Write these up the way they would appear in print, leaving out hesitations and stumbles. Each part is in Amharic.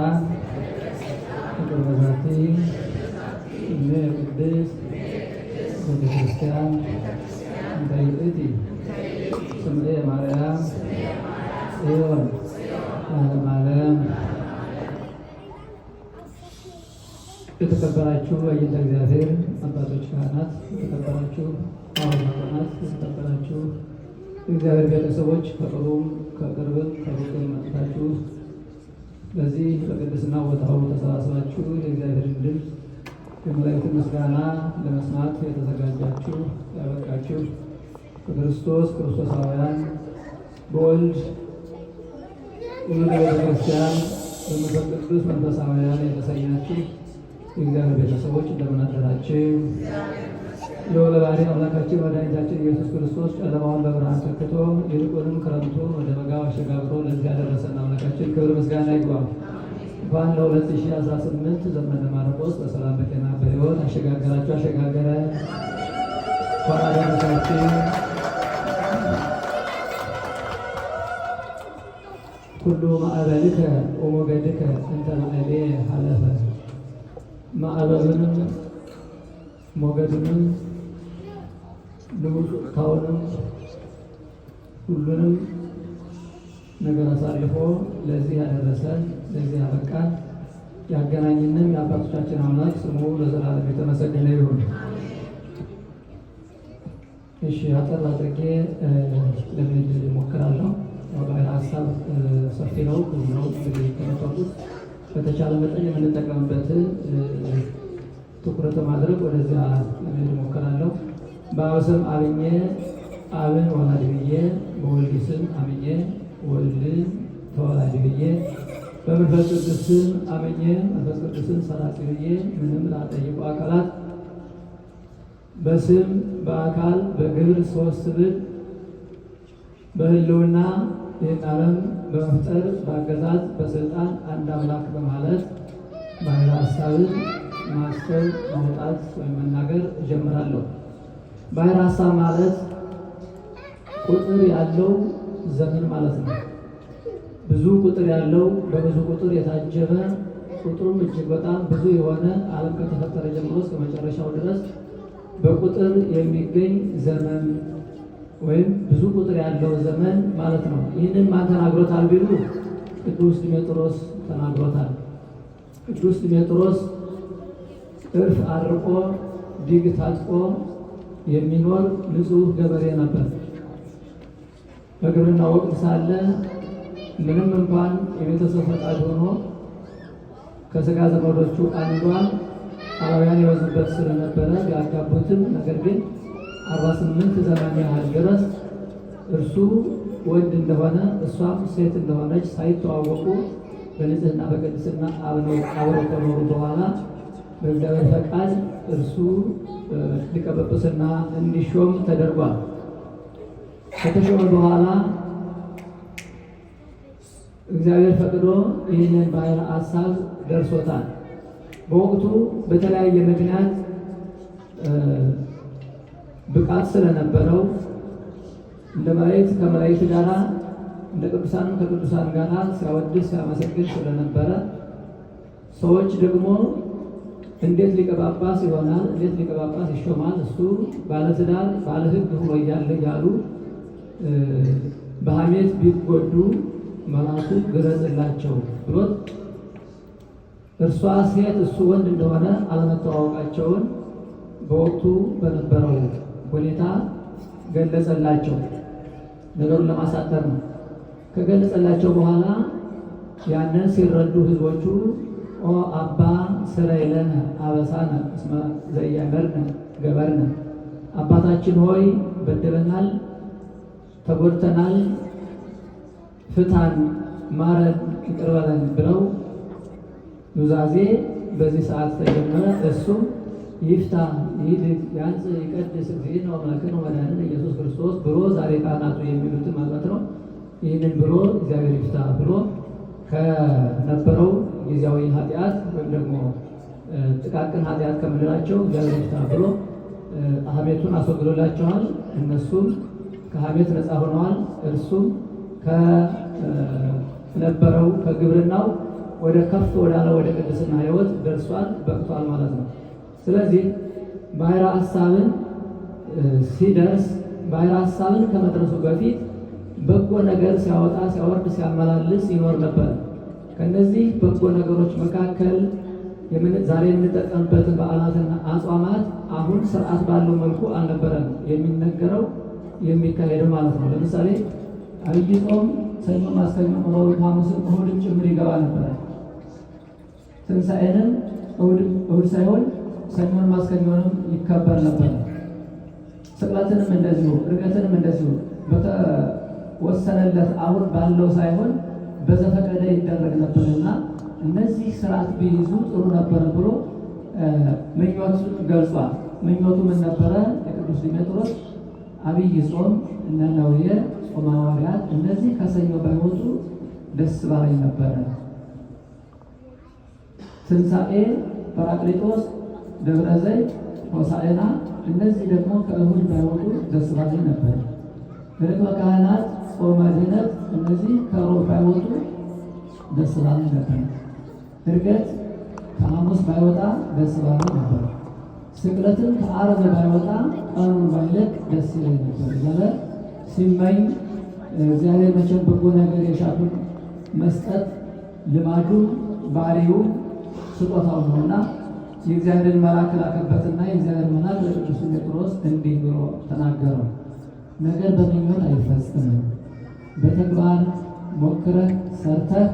ስልጣን ፍቅር በዛቲ እመ ቅድስት ቤተ ክርስቲያን እንተ ይእቲ ስምዔ ማርያም ጽዮን ለዓለመ ዓለም። የተከበራችሁ በጌታ እግዚአብሔር አባቶች ካህናት፣ የተከበራችሁ ዲያቆናት፣ የተከበራችሁ እግዚአብሔር ቤተሰቦች ከቅሩም ከቅርብም ከሩቅም መጥታችሁ በዚህ በቅድስና ቦታው ተሰባስባችሁ የእግዚአብሔርን ድምፅ የመላእክትን ምስጋና ለመስማት የተዘጋጃችሁ ያበቃችሁ በክርስቶስ ክርስቶሳውያን በወልድ ውሉደ ቤተክርስቲያን በመንፈስ ቅዱስ መንፈሳውያን የተሰኛችሁ የእግዚአብሔር ቤተሰቦች እንደምን አደራችሁ? ልዑለ ባሕርይ አምላካችን መድኃኒታችን ኢየሱስ ክርስቶስ ጨለማውን በብርሃን ተክቶ ይልቁንም ክረምቱን ወደ በጋው አሸጋግሮ ለዚህ ያደረሰን አምላካችን ክብር ምስጋና ይግባው። እንኳን ለ2018 ዘመነ ማርቆስ በሰላም በጤና በሕይወት አሸጋገራችሁ አሸጋገረ። እንኳን አደረሳችሁ። ኩሉ ማዕበልከ ወሞገድከ እንተ ማዕሌ ሀለፈ። ማዕበሉንም ሞገዱንም ንዑታውንም ሁሉንም ነገር አሳልፎ ለዚህ ያደረሰን ለዚህ ያበቃን ያገናኝንም የአባቶቻችን አምላክ ስሙ ለዘላለም የተመሰገነ ይሁን። እሺ፣ አጠር አድርጌ ለመሄድ እሞክራለሁ። ባሕረ ሀሳብ ሰፊ ነው፣ ብዙ ነው። እንግዲህ ተመጣጡት በተቻለ መጠን የምንጠቀምበትን ትኩረት በማድረግ ወደዚያ ለመሄድ እሞክራለሁ። በአብ ስም አምኜ አብን ወላዲ ብዬ፣ በወልድ ስም አምኜ ወልድን ተወላዲ ብዬ፣ በመንፈስ ቅዱስ ስም አምኜ መንፈስ ቅዱስን ሰራጺ ብዬ ምንም ላጠይቁ አካላት በስም በአካል በግብር ሶስት ብል በህልውና ይህን ዓለም በመፍጠር በአገዛዝ በስልጣን አንድ አምላክ በማለት ባሕረ ሀሳብን ማሰብ ማውጣት ወይም መናገር እጀምራለሁ። ባሕረ ሀሳብ ማለት ቁጥር ያለው ዘመን ማለት ነው። ብዙ ቁጥር ያለው በብዙ ቁጥር የታጀበ ቁጥሩም እጅግ በጣም ብዙ የሆነ ዓለም ከተፈጠረ ጀምሮ እስከ መጨረሻው ድረስ በቁጥር የሚገኝ ዘመን ወይም ብዙ ቁጥር ያለው ዘመን ማለት ነው። ይህንን ማን ተናግሮታል ቢሉ ቅዱስ ዲሜጥሮስ ተናግሮታል። ቅዱስ ዲሜጥሮስ እርፍ አርቆ ዲግ ታጥቆ የሚኖር ንጹሕ ገበሬ ነበር። በግብርና ወቅት ሳለ ምንም እንኳን የቤተሰብ ፈቃድ ሆኖ ከስጋ ዘመዶቹ አንዷን አላውያን የበዙበት ስለነበረ ቢያጋቡትም ነገር ግን 48 ዘመን ያህል ድረስ እርሱ ወንድ እንደሆነ እሷም ሴት እንደሆነች ሳይተዋወቁ በንጽህና በቅድስና አብረው ከኖሩ በኋላ በእግዚአብሔር ፈቃድ እርሱ ሊቀ ጵጵስና እንዲሾም ተደርጓል። ከተሾመ በኋላ እግዚአብሔር ፈቅዶ ይህንን ባሕረ ሐሳብ ደርሶታል። በወቅቱ በተለያየ ምክንያት ብቃት ስለነበረው እንደ መላእክት ከመላእክት ጋራ እንደ ቅዱሳንም ከቅዱሳን ጋራ ሲያወድስ ሲያመሰግን ስለነበረ ሰዎች ደግሞ እንዴት ሊቀ ጳጳስ ይሆናል? እንዴት ሊቀ ጳጳስ ይሾማል? እሱ ባለትዳር ባለሕግ ሆኖ እያለ እያሉ በሐሜት ቢጎዱ መልአኩ ግለጽላቸው ብሎት እርሷ ሴት እሱ ወንድ እንደሆነ አለመተዋወቃቸውን በወቅቱ በነበረው ሁኔታ ገለጸላቸው። ነገሩን ለማሳጠር ነው። ከገለጸላቸው በኋላ ያንን ሲረዱ ህዝቦቹ ኦ አባ ስረይ ለነ አበሳነ እስመ ዘኢያእመርነ ገበርነ፣ አባታችን ሆይ በድለናል፣ ተጎድተናል፣ ፍታን፣ ማረን፣ ይቅር በለን ብለው ኑዛዜ በዚህ ሰዓት ተጀመረ። እሱም ይፍታ ይድግ ያንጽ ይቀድስ እግዚእነ ወአምላክነ ወመድኃኒነ ኢየሱስ ክርስቶስ ብሎ ዛሬ ካህናቱ የሚሉትን ማለት ነው። ይህንን ብሎ እግዚአብሔር ይፍታ ብሎ ከነበረው ጊዜያዊ ኃጢአት ወይም ደግሞ ጥቃቅን ኃጢአት ከምንላቸው እግዚአብሔር ይፍታ ብሎ ሐሜቱን አስወግዶላቸዋል። እነሱም ከሐሜት ነፃ ሆነዋል። እርሱም ከነበረው ከግብርናው ወደ ከፍ ወዳለ ወደ ቅድስና ሕይወት ደርሷል፣ በቅቷል ማለት ነው። ስለዚህ ባሕረ ሐሳብን ሲደርስ ባሕረ ሐሳብን ከመድረሱ በፊት በጎ ነገር ሲያወጣ ሲያወርድ ሲያመላልስ ይኖር ነበር። ከነዚህ በጎ ነገሮች መካከል ዛሬ የምንጠቀምበትን በዓላትና አጽዋማት አሁን ስርዓት ባለው መልኩ አልነበረም የሚነገረው የሚካሄደው ማለት ነው። ለምሳሌ አብይ ጾም ሰኞ፣ ማክሰኞ፣ ረቡዕ፣ ሐሙስም እሁድም ጭምር ይገባ ነበረ። ትንሣኤንም እሁድ ሳይሆን ሰኞን ማክሰኞንም ይከበር ነበር። ስቅለትንም እንደዚሁ፣ ዕርገትንም እንደዚሁ በተወሰነለት አሁን ባለው ሳይሆን በዘፈቀደ ይደረግ ነበርና እነዚህ ስርዓት ቢይዙ ጥሩ ነበረ ብሎ ምኞት ገልጿል። ምኞቱ ምን ነበረ? የቅዱስ ዲሜጥሮስ አብይ ጾም፣ እነ ነውየ፣ ጾመ ሐዋርያት እነዚህ ከሰኞ ባይወጡ ደስ ባለኝ ነበረ። ትንሣኤ፣ ጰራቅሊጦስ፣ ደብረ ዘይት፣ ሆሳዕና እነዚህ ደግሞ ከእሁድ ባይወጡ ደስ ባለኝ ነበረ። ርክበ ካህናት፣ ጾመ ድኅነት እነዚህ ከሮብ ባይወጡ ደስ ባለኝ ነበር። ዕርገት ከሐሙስ ባይወጣ ደስ ባለኝ ነበር። ስቅለትም ከዓርብ ባይወጣ ቀኑን ባይለቅ ደስ ይለኝ ነበር እያለ ሲመኝ እግዚአብሔር መቼም በጎ ነገር የሻቱን መስጠት ልማዱ ባህሪው ስጦታው ነውና የእግዚአብሔርን መልአክ ላከበትና የእግዚአብሔር መልአክ ለቅዱስ ጴጥሮስ እንዲህ ብሎ ተናገረው። ነገር በምኞት አይፈጽምም፣ በተግባር ሞክረህ ሰርተህ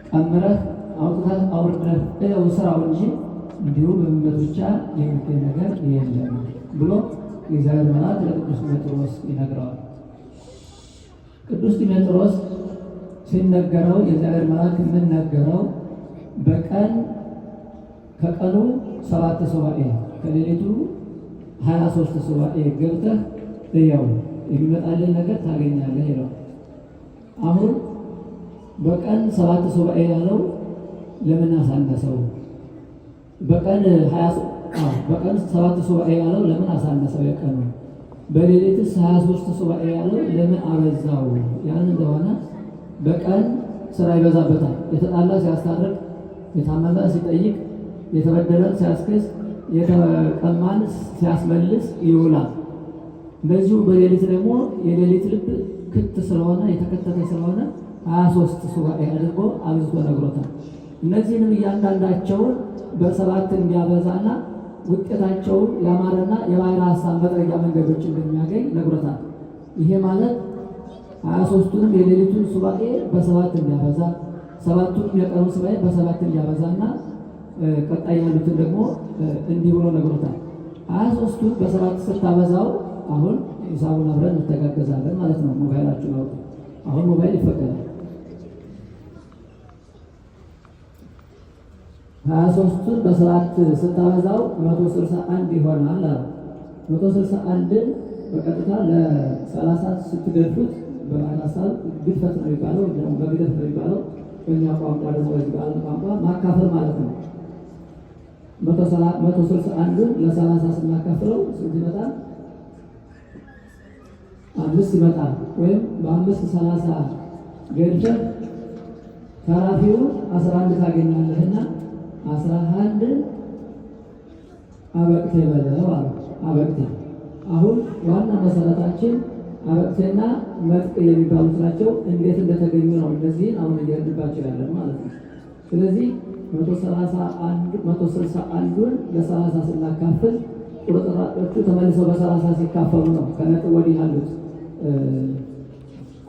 ቀምረህ አውጥተህ አውርደህ እየው ስራው እንጂ እንዲሁ በምኞት ብቻ የሚገኝ ነገር የለም ብሎ የእግዚአብሔር መልአክ ለቅዱስ ጴጥሮስ ይነግረዋል። ቅዱስ ዲሜጥሮስ ሲነገረው የእግዚአብሔር መልአክ ምን ነገረው? በቀን ከቀኑ 7 ሱባኤ ከሌሊቱ 23 ሱባኤ ገብተህ እያው የሚመጣልን ነገር ታገኛለህ ይለው። አሁን በቀን 7 ሱባኤ ያለው ለምን አሳነሰው? በቀን 7 ሱባኤ ያለው ለምን አሳነሰው? የቀኑ በሌሊትስ 23 ሱባኤ ያለው ለምን አበዛው? ያን እንደሆነ በቀን ስራ ይበዛበታል። የተጣላ ሲያስታርቅ፣ የታመመ ሲጠይቅ፣ የተበደለን ሲያስክስ፣ የተቀማን ሲያስመልስ ይውላል። እንደዚሁ በሌሊት ደግሞ የሌሊት ልብ ክት ስለሆነ የተከተተ ስለሆነ 23 ሱባኤ አድርጎ አብዝቶ ነግሮታል። እነዚህንም እያንዳንዳቸውን በ7 እንዲያበዛና ውጤታቸውን ያማረና የባሕረ ሐሳብ መጥረጊያ መንገዶች እንደሚያገኝ ነግሮታል። ይሄ ማለት 23ቱንም የሌሊቱን ሱባኤ በ7 እንዲያበዛ፣ 7ቱንም የቀኑን ሱባኤ በ7 እንዲያበዛና ቀጣይ ያሉትን ደግሞ እንዲህ ብሎ ነግሮታል። 23ቱን በ7 ስታበዛው አሁን ሂሳቡን አብረን እንተጋገዛለን ማለት ነው። ሞባይላችሁን አውጡ። አሁን ሞባይል ይፈቀዳል። 23ቱን በ7 ስታበዛው 161 ይሆናል አለ። 161ን በቀጥታ ለ30 ስትገድፉት በባሕረ ሐሳብ ግድፈት ነው የሚባለው፣ ደግሞ በግደፍ ነው የሚባለው። በእኛ ቋንቋ ደግሞ በዚህ በዓለም ቋንቋ ማካፈል ማለት ነው። 161ን ለ30 ስናካፍለው ስንት ይመጣል? 5 ይመጣል። ወይም በ5 30 ገድፈህ ተራፊውን 11 ታገኛለህና 11 አበቅቴ በለው አለ። አበቅቴ አሁን ዋና መሰረታችን አበቅቴና መጥቅ የሚባሉት ናቸው። እንዴት እንደተገኙ ነው እነዚህን አሁን እየሄድንባቸው ያለን ማለት ነው። ስለዚህ 161ን ለ30 ስናካፍል ቁርጥራጮቹ ተመልሰው በ30 ሲካፈሉ ነው ከነጥብ ወዲህ ያሉት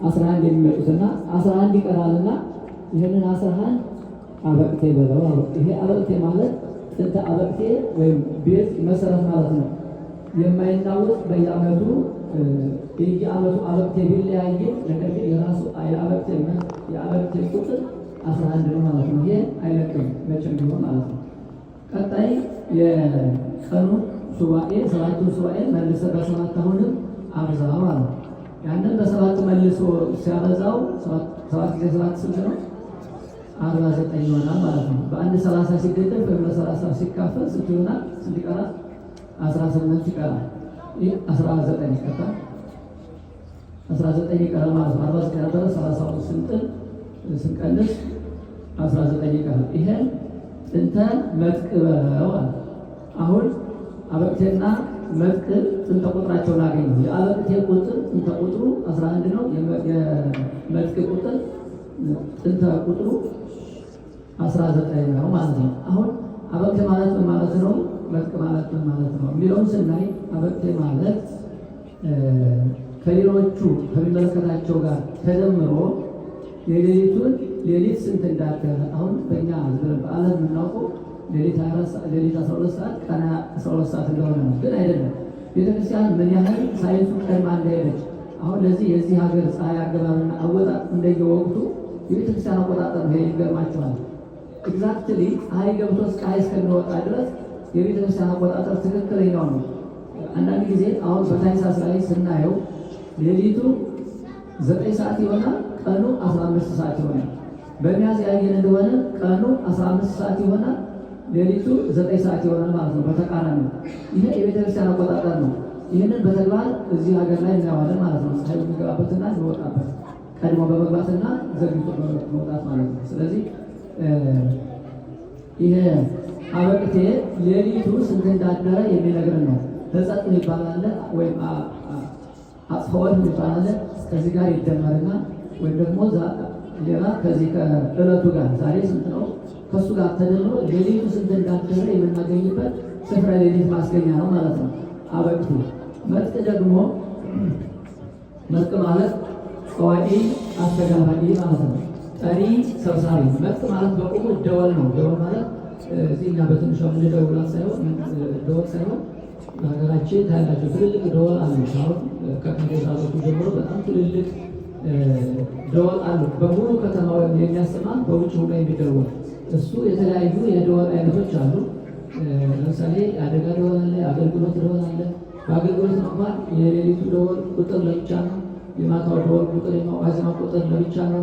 11 የሚመጡትና 11 ይቀራልና ይህንን 11 አበቅቴ በለው አሉ። ይሄ አበቅቴ ማለት ጥንተ አበቅቴ ወይም ቤዝ መሰረት ማለት ነው። የማይናወጥ በየዓመቱ የየዓመቱ አበቅቴ ቢለያይም ነገር ግን የራሱ የአበቅቴ ቁጥር 11 ነው ማለት ነው። ይሄ አይለቅም መቼም ቢሆን ማለት ነው። ቀጣይ የቀኑ ሱባኤ 7ቱን ሱባኤ መልሰ በ7 አሁንም አብዛው ማለት ነው። ያንን በ7 መልሶ ሲያበዛው 7 ጊዜ 7 ስንት ነው? 49 ይሆናል ማለት ነው። በአንድ 30 ሲገደፍ ወይም በ30 ሲካፈል ስንት ይሆናል? ስንት ይቀራል? 18 ይቀራል። ይህ 19 ይቀራል። 19 ይቀራል ማለት ነው። 49 ነበረ 30 ስንጥል ስንቀንስ 19 ይቀራል። ይሄን ጥንተ መጥቅ በለው አለ። አሁን አበቅቴና መጥቅ ጥንተ ቁጥራቸውን አገኙ። የአበቅቴ ቁጥር ጥንተ ቁጥሩ 11 ነው። የመጥቅ ቁጥር ጥንተ ቁጥሩ 19 ነው ማለት ነው። አሁን አበቅቴ ማለት ምን ማለት ነው? መጥቅ ማለት ምን ማለት ነው የሚለውን ስናይ አበቅቴ ማለት ከሌሎቹ ከሚመለከታቸው ጋር ተደምሮ የሌሊቱን ሌሊት ስንት እንዳደረ፣ አሁን በእኛ በዓለም የምናውቀው ሌሊት 12 ሰዓት፣ ቀን 12 ሰዓት እንደሆነ ነው። ግን አይደለም። ቤተክርስቲያን ምን ያህል ሳይንሱ ቀድማ እንደሄደች፣ አሁን ለዚህ የዚህ ሀገር ፀሐይ አገባብና አወጣጥ እንደየወቅቱ የቤተክርስቲያን አቆጣጠር ነው። ይገርማቸዋል። Exactly ፀሐይ ገብቶ ፀሐይ እስከሚወጣ ድረስ የቤተክርስቲያን አቆጣጠር ትክክለኛው ነው። አንዳንድ ጊዜ አሁን በታኅሳስ ላይ ስናየው ሌሊቱ 9 ሰዓት ይሆናል፣ ቀኑ 15 ሰዓት ይሆናል። በሚያዝያ ያየን እንደሆነ ቀኑ 15 ሰዓት ይሆናል፣ ሌሊቱ 9 ሰዓት ይሆናል ማለት ነው። በተቃራኒ ይሄ የቤተክርስቲያን አቆጣጠር ነው። ይህንን በተግባር እዚህ ሀገር ላይ እናየዋለን ማለት ነው። ፀሐይ የሚገባበትና የሚወጣበት፣ ቀድሞ በመግባትና ዘግይቶ በመውጣት ማለት ነው። ስለዚህ ይሄ አበቅቴ ሌሊቱ ስንት እንዳደረ የሚነግርን ነው። ሕጸጽ የሚባል አለ ወይም አጽፈወት የሚባል አለ። ከዚህ ጋር ይደመርና ወይም ደግሞ ሌላ ከዚህ ከዕለቱ ጋር፣ ዛሬ ስንት ነው፣ ከእሱ ጋር ተደምሮ ሌሊቱ ስንት እንዳደረ የምናገኝበት ስፍራ ሌሊት ማስገኛ ነው ማለት ነው። አበቅቴ። መጥቅ ደግሞ፣ መጥቅ ማለት ጸዋኢ አስተጋባኢ ማለት ነው። ጠሪ ሰብሳቢ። መጥቅ ማለት በቁሙ ደወል ነው። ደወል ማለት እዚህ እኛ በትንሿ የምንደውላት ሳይሆን፣ ደወል ሳይሆን፣ በሀገራችን ታያላቸው ትልልቅ ደወል አሉ። አሁን ከካቴድራሎቹ ጀምሮ በጣም ትልልቅ ደወል አሉ። በሙሉ ከተማው የሚያሰማ፣ በውጭ ሁሉ የሚደወል። እሱ የተለያዩ የደወል አይነቶች አሉ። ለምሳሌ የአደጋ ደወል አለ፣ የአገልግሎት ደወል አለ። በአገልግሎት እንኳን የሌሊቱ ደወል ቁጥር ለብቻ ነው። የማታው ደወል ቁጥር፣ የዋዜማው ቁጥር ለብቻ ነው።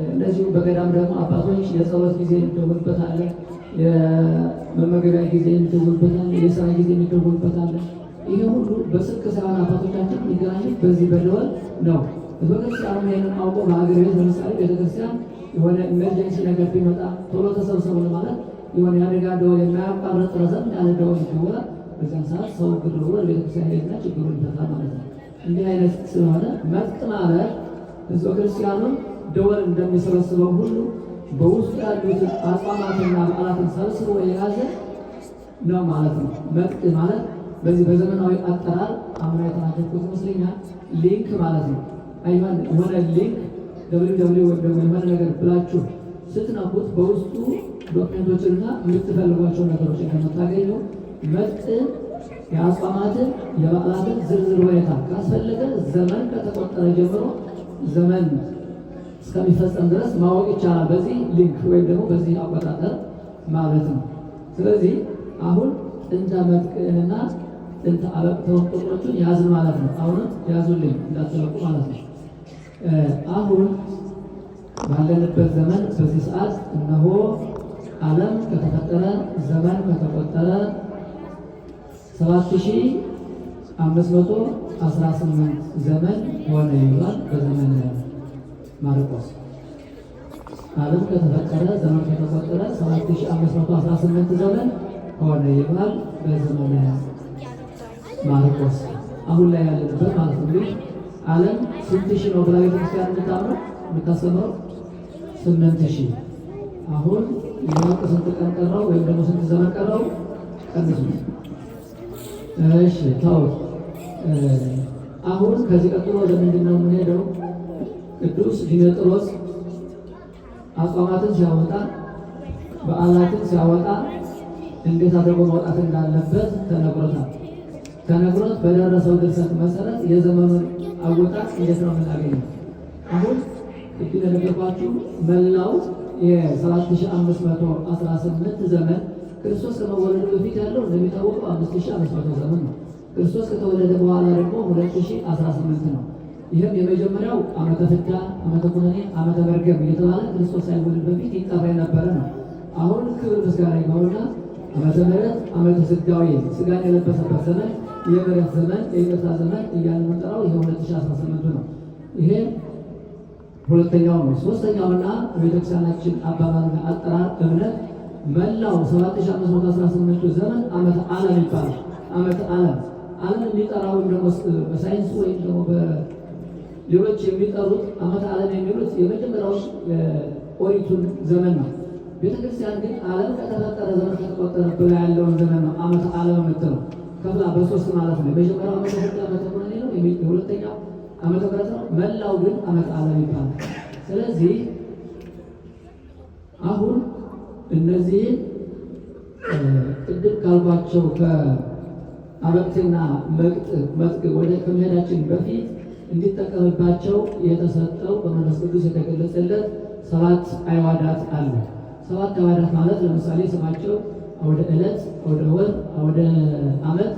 እንደዚሁም በገዳም ደግሞ አባቶች የጸሎት ጊዜ የሚደውልበት አለ፣ የመመገቢያ ጊዜ የሚደውልበት አለ፣ የስራ ጊዜ የሚደውልበት አለ። ይሄ ሁሉ በስልክ ሳይሆን አባቶቻችን የሚገናኙት በዚህ በደወል ነው። ቤተክርስቲያኑ ይህንን አውቆ በሀገር ቤት ለምሳሌ ቤተክርስቲያን የሆነ emergency ነገር ቢመጣ ቶሎ ተሰብሰቡ ለማለት የሆነ የአደጋ ደወል፣ የማያቋርጥ ረዘም ያለ ደወል ይደወላል። በዚያን ሰዓት ሰው ግር ብሎ ወደ ቤተክርስቲያን ሄድና ችግሩን ይፈታል ማለት ነው። እንዲህ አይነት ስለሆነ መጥቅ ማለት ህዝበ ክርስቲያኑን ደወል እንደሚሰበስበው ሁሉ በውስጡ ያሉትን አጽዋማትና በዓላትን ሰብስቦ የያዘ ነው ማለት ነው። መጥቅ ማለት በዚህ በዘመናዊ አጠራር አምና የተናገርኩት ይመስለኛል፣ link ማለት ነው። አይማን የሆነ link www ወይም ደግሞ የሆነ ነገር ብላችሁ ስትነኩት በውስጡ document ኦችንና የምትፈልጓቸው ነገሮች እንደምታገኙ፣ መጥቅ የአጽዋማትን የበዓላትን ዝርዝር ሁኔታ ካስፈለገ ዘመን ከተቆጠረ ጀምሮ ዘመን እስከሚፈጸም ድረስ ማወቅ ይቻላል። በዚህ link ወይም ደግሞ በዚህ አቆጣጠር ማለት ነው። ስለዚህ አሁን ጥንተ መጥቅዕንና ጥንተ አበቅተውን ቁጥሮቹን ያዝን ማለት ነው። አሁንም ያዙልኝ እንዳትለቁ ማለት ነው። አሁን ባለንበት ዘመን በዚህ ሰዓት እነሆ ዓለም ከተፈጠረ፣ ዘመን ከተቆጠረ 7518 ዘመን ሆነ ይሏል በዘመነ ማርቆስ። ዓለም ከተፈጠረ፣ ዘመን ከተቆጠረ 7518 ዘመን ሆነ ይሏል በዘመነ ማርቆስ። አሁን ላይ ያለንበት ማለት ነው። እንግዲህ ዓለም ስንት ሺህ ነው ብላ ቤተክርስቲያን የምታምነው፣ የምታስተምረው? 8000። አሁን ሊያልቅ ስንት ቀን ቀረው? ወይም ደግሞ ስንት ዘመን ቀረው? ቀንሱ። እሺ ተውት። አሁን ከዚህ ቀጥሎ ወደ ምንድን ነው የምንሄደው? ቅዱስ ዲሜጥሮስ አጽዋማትን ሲያወጣ፣ በዓላትን ሲያወጣ እንዴት አድርጎ ማውጣት እንዳለበት ተነግሮታል። ተነግሮት በደረሰው ድርሰት መሰረት የዘመኑን አወጣጥ እንዴት ነው የምናገኘው? አሁን ቅድም የነገርኳችሁ መላው የ7518 ዘመን፣ ክርስቶስ ከመወለዱ በፊት ያለው እንደሚታወቀው 5500 ዘመን ነው። ክርስቶስ ከተወለደ በኋላ ደግሞ 2018 ነው። ይህም የመጀመሪያው ዓመተ ፍዳ፣ ዓመተ ኩነኔ፣ ዓመተ መርገም እየተባለ ክርስቶስ ሳይወለድ በፊት ይጠራ የነበረ ነው። አሁን ክብር ምስጋና ይግባውና ዓመተ ምሕረት፣ ዓመተ ሥጋዌ፣ ስጋን የለበሰበት ዘመን፣ የምሕረት ዘመን፣ የይቅርታ ዘመን እያልን የምንጠራው ይሄ 2018 ነው። ይሄ ሁለተኛው ነው። ሶስተኛውና ቤተክርስቲያናችን አባባልና አጠራር እምነት መላው 7518ቱ ዘመን ዓመተ ዓለም ይባላል። ዓመተ ዓለም ዓለም የሚጠራው ወይም ደግሞ በሳይንሱ ወይም ደግሞ በሌሎች የሚጠሩት ዓመተ ዓለም የሚሉት የመጀመሪያው ኦሪቱን ዘመን ነው። ቤተክርስቲያን ግን ዓለም ከተፈጠረ ዘመን ከተቆጠረ ብላ ያለውን ዘመን ነው ዓመተ ዓለም የምትለው፣ ከፍላ በሶስት ማለት ነው። የመጀመሪያው ዓመተ ፍዳ፣ ዓመተ ኩነኔ ነው። የሁለተኛው ዓመተ ምሕረት ነው። መላው ግን ዓመተ ዓለም ይባላል። ስለዚህ አሁን እነዚህን ቅድም ካልኳቸው ከአበቅትና መጥቅ ወደ ከመሄዳችን በፊት እንዲጠቀምባቸው የተሰጠው በመንፈስ ቅዱስ የተገለጸለት ሰባት አዕዋዳት አሉ። ሰባት አዕዋዳት ማለት ለምሳሌ ስማቸው አውደ ዕለት፣ አውደ ወር፣ አውደ ዓመት፣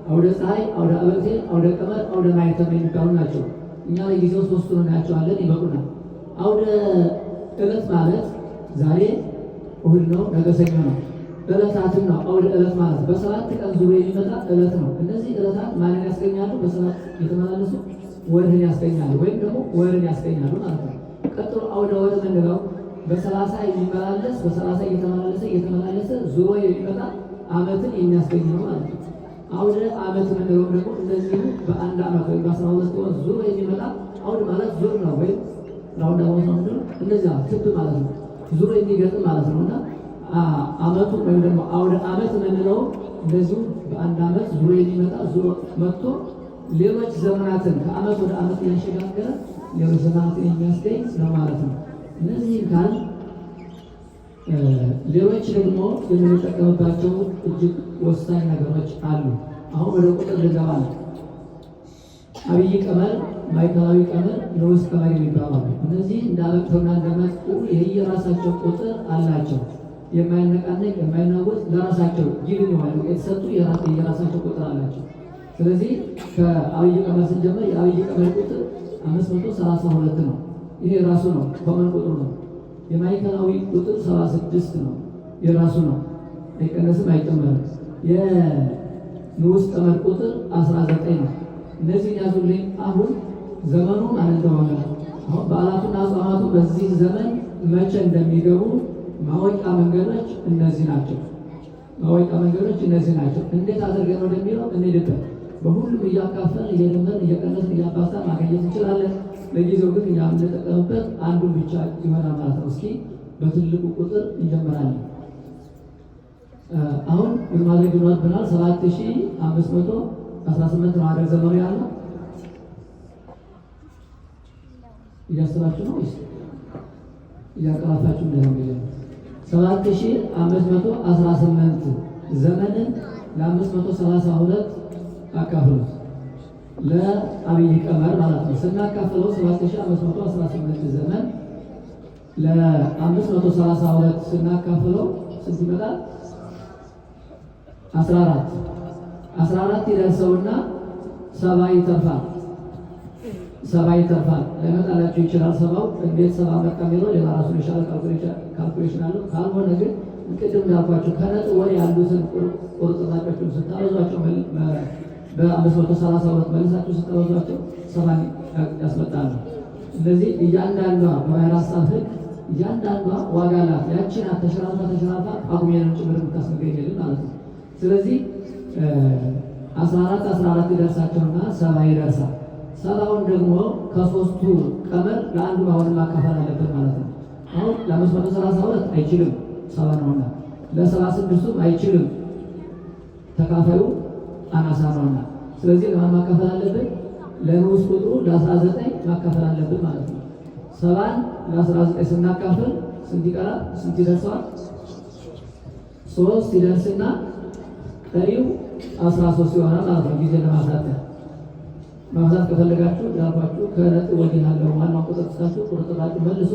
አውደ ፀሐይ፣ አውደ አበቅቴ፣ አውደ ቀመር፣ አውደ ማኅተም የሚባሉ ናቸው። እኛ ለጊዜው ሶስቱን እናያቸዋለን፣ ይበቁናል። አውደ ዕለት ማለት ዛሬ እሁድ ነው፣ ነገ ሰኞ ነው። ዕለታትን ነው። አውደ ዕለት ማለት በሰባት ቀን ዙሮ የሚመጣ ዕለት ነው። እነዚህ ዕለታት ማንን ያስገኛሉ? በሰባት የተመላለሱ ወርህን ያስገኛሉ፣ ወይም ደግሞ ወርን ያስገኛሉ ማለት ነው። ቀጥሎ አውደ ወር የምንለው በ30 የሚመላለስ፣ በ30 እየተመላለሰ እየተመላለሰ ዙሮ የሚመጣ ዓመትን የሚያስገኝ ነው ማለት ነው። አውደ ዓመት የምንለው ደግሞ እንደዚሁ በአንድ ዓመት ወይም በ12 ወር ዙሮ የሚመጣ፣ አውድ ማለት ዙር ነው ወይም round about ነው፣ እንደዚያ ክብ ማለት ነው። ዙሮ የሚገጥም ማለት ነው። እና ዓመቱ ወይም ደግሞ አውደ ዓመት የምንለው እንደዚሁ በአንድ ዓመት ዙሮ የሚመጣ፣ ዙሮ መጥቶ ሌሎች ዘመናትን ከዓመት ወደ ዓመት እያሸጋገረ ሌሎች ዘመናትን የሚያስገኝ ነው ማለት ነው። እነዚህን ካል ሌሎች ደግሞ የምንጠቀምባቸው እጅግ ወሳኝ ነገሮች አሉ። አሁን ወደ ቁጥር ልገባ ነው። አብይ ቀመር፣ ማዕከላዊ ቀመር፣ ንዑስ ቀመር የሚባሉ አሉ። እነዚህ እንዳበቅተውና እንደመጥቁ የየራሳቸው ቁጥር አላቸው። የማይነቃነቅ፣ የማይናወጥ፣ ለራሳቸው given የሆነ የተሰጡ የራሳቸው ቁጥር አላቸው። ስለዚህ ከአብይ ቀመር ስንጀምር የአብይ ቀመር ቁጥር 532 ነው። ይሄ የራሱ ነው፣ common ቁጥሩ ነው። የማዕከላዊ ቁጥር 76 ነው፣ የራሱ ነው፣ አይቀነስም አይጨመርም። የንዑስ ቀመር ቁጥር 19 ነው። እነዚህን ያዙልኝ። አሁን ዘመኑ ማን እንደሆነ፣ አሁን በዓላቱና አጽዋማቱ በዚህ ዘመን መቼ እንደሚገቡ ማወቂያ መንገዶች እነዚህ ናቸው። ማወቂያ መንገዶች እነዚህ ናቸው። እንዴት አድርገን ወደሚለው እንሄድበት። በሁሉም እያካፈልን፣ እየደመርን፣ እየቀነስን፣ እያባዛን ማግኘት እንችላለን። ለጊዜው ግን እኛ የምንጠቀምበት አንዱን ብቻ ይሆናል ማለት ነው። እስኪ በትልቁ ቁጥር እንጀምራለን። አሁን ምን ማድረግ ይኖርብናል? 7518 ነው አይደል ዘመኑ ያለው? እያሰባችሁ ነው ወይስ እያቀላፋችሁ እንደሆነ? 7518 ዘመንን ለ532 አካፍሉት፣ ለአብይ ቀመር ማለት ነው። ስናካፍለው 7518 ዘመን ለ532 ስናካፍለው ስንት ይመጣል? 14። 14 ይደርሰውና ሰባ ይተርፋል። ሰባ ይተርፋል። ላይመጣላችሁ ይችላል። ሰባው እንዴት ሰባ መጣ የሚለው ሌላ ራሱን የቻለ calculation አለው። ካልሆነ ግን ቅድም እንዳልኳቸው ከነጥብ ወዲህ ያሉትን ቁርጥራጮችን ስታበዟቸው፣ በ532 መልሳችሁ ስታበዟቸው ሰባን ያስመጣሉ። እነዚህ እያንዳንዷ በባሕረ ሐሳብ ሕግ እያንዳንዷ ዋጋ አላት። ያቺን ተሸራርፋ ተሸራርፋ ጳጉሜንን ጭምር የምታስገኝልን ማለት ነው። ስለዚህ 14 14 ይደርሳቸውና ሰባ ይደርሳል። ሰባውን ደግሞ ከሶስቱ ቀመር ለአንዱ አሁን ማካፈል አለበት ማለት ነው። አሁን ለ532 አይችልም፣ ሰባ ነውና፣ ለ76ቱም አይችልም፣ ተካፋዩ አናሳ ነውና። ስለዚህ ለማን ማካፈል አለብን? ለንዑስ ቁጥሩ ለ19 ማካፈል አለብን ማለት ነው። ሰባን ለ19 ስናካፍል ስንት ይቀራል? ስንት ይደርሰዋል? ሶስት ይደርስና ቀሪው 13 ይሆናል ማለት ነው። ጊዜ ለማሳጠር ማብዛት ከፈለጋችሁ እንዳልኳችሁ ከነጥብ ወዲህ ያለው ዋናው ቁጥር ትታችሁ ቁርጥራጩ መልሶ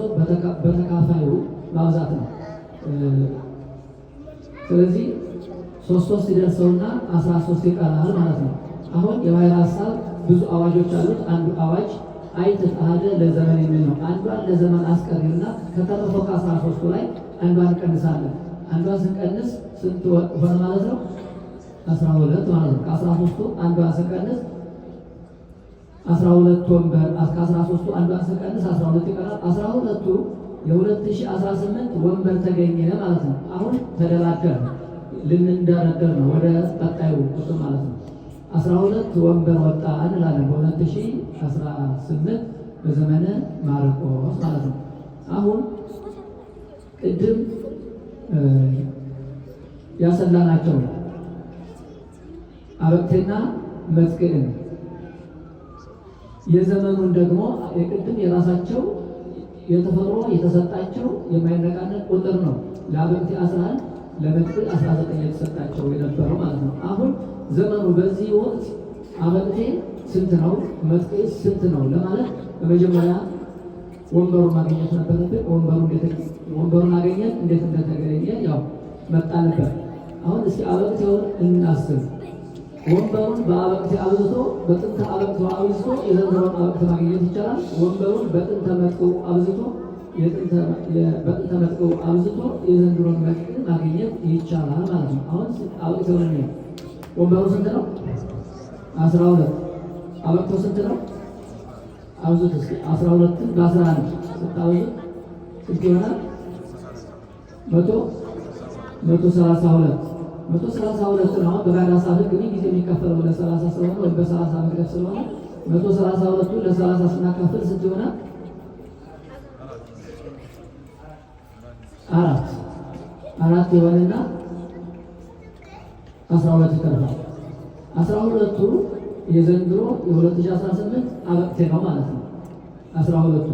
በተካፋዩ ማብዛት ነው። ስለዚህ ሶስት ሶስት ይደርሰውና 13 ይቀራል ማለት ነው። አሁን የባሕረ ሐሳብ ብዙ አዋጆች አሉት። አንዱ አዋጅ አይት አሐደ ለዘመን የሚል ነው። አንዷን ለዘመን አስቀሪና ከተረፈው ከ13ቱ ላይ አንዷን እንቀንሳለን። አንዷን ስንቀንስ ስንት ሆነ ማለት ነው? 12 ማለት ነው። ከ13ቱ አንዷን ስንቀንስ 12 ወንበር ከ13ቱ አንዷን ስንቀንስ 12 ይቀራል። 12ቱ የ2018 ወንበር ተገኘ ማለት ነው። አሁን ተደላደር ልንደረደር ነው ወደ ቀጣዩ ቁጥር ማለት ነው። 12 ወንበር ወጣ እንላለን በ2018 በዘመነ ማርቆስ ማለት ነው። አሁን ቅድም ያሰላናቸው አበቅቴና መጥቅዕን የዘመኑን ደግሞ የቅድም የራሳቸው የተፈጥሮ የተሰጣቸው የማይነቃነቅ ቁጥር ነው። ለአበቅቴ 11 ለመጥቅዕ 19 የተሰጣቸው የነበረው ማለት ነው። አሁን ዘመኑ በዚህ ወቅት አበቅቴ ስንት ነው፣ መጥቅዕ ስንት ነው ለማለት በመጀመሪያ ወንበሩን ማግኘት ነበረብን። ወንበሩን አገኘን። እንዴት እንደተገኘ ያው መጣንበት። አሁን እስኪ አበቅቴውን እናስብ። ወንበሩን በአበቅቴ አብዝቶ በጥንተ አበቅቴው አብዝቶ የዘንድሮውን አበቅቴ ማግኘት ይቻላል። ወንበሩን በጥንተ መጥቅዑ አብዝቶ በጥንተ መጥቅዑ አብዝቶ የዘንድሮን መጥቅዕ ማግኘት ይቻላል ማለት ነው። አሁን አበቅቴውን እንየው። ወንበሩ ስንት ነው? 12። አበቅቴው ስንት ነው? አብዙት እስኪ 12ን በ11 ስታበዙት ስንት ይሆናል? 132። 132 ነው። አሁን በጋራ ሀሳብ ህግ ምን ጊዜ የሚከፈለው ለ30 ስለሆነ ወይም በ30 መግደፍ ስለሆነ 132ቱ ለ30 ስናካፍል ስንት ይሆናል? አራት አራት ይሆንና 12 ይተርፋል። 12ቱ የዘንድሮ የ2018 አበቅቴ ነው ማለት ነው። 12ቱ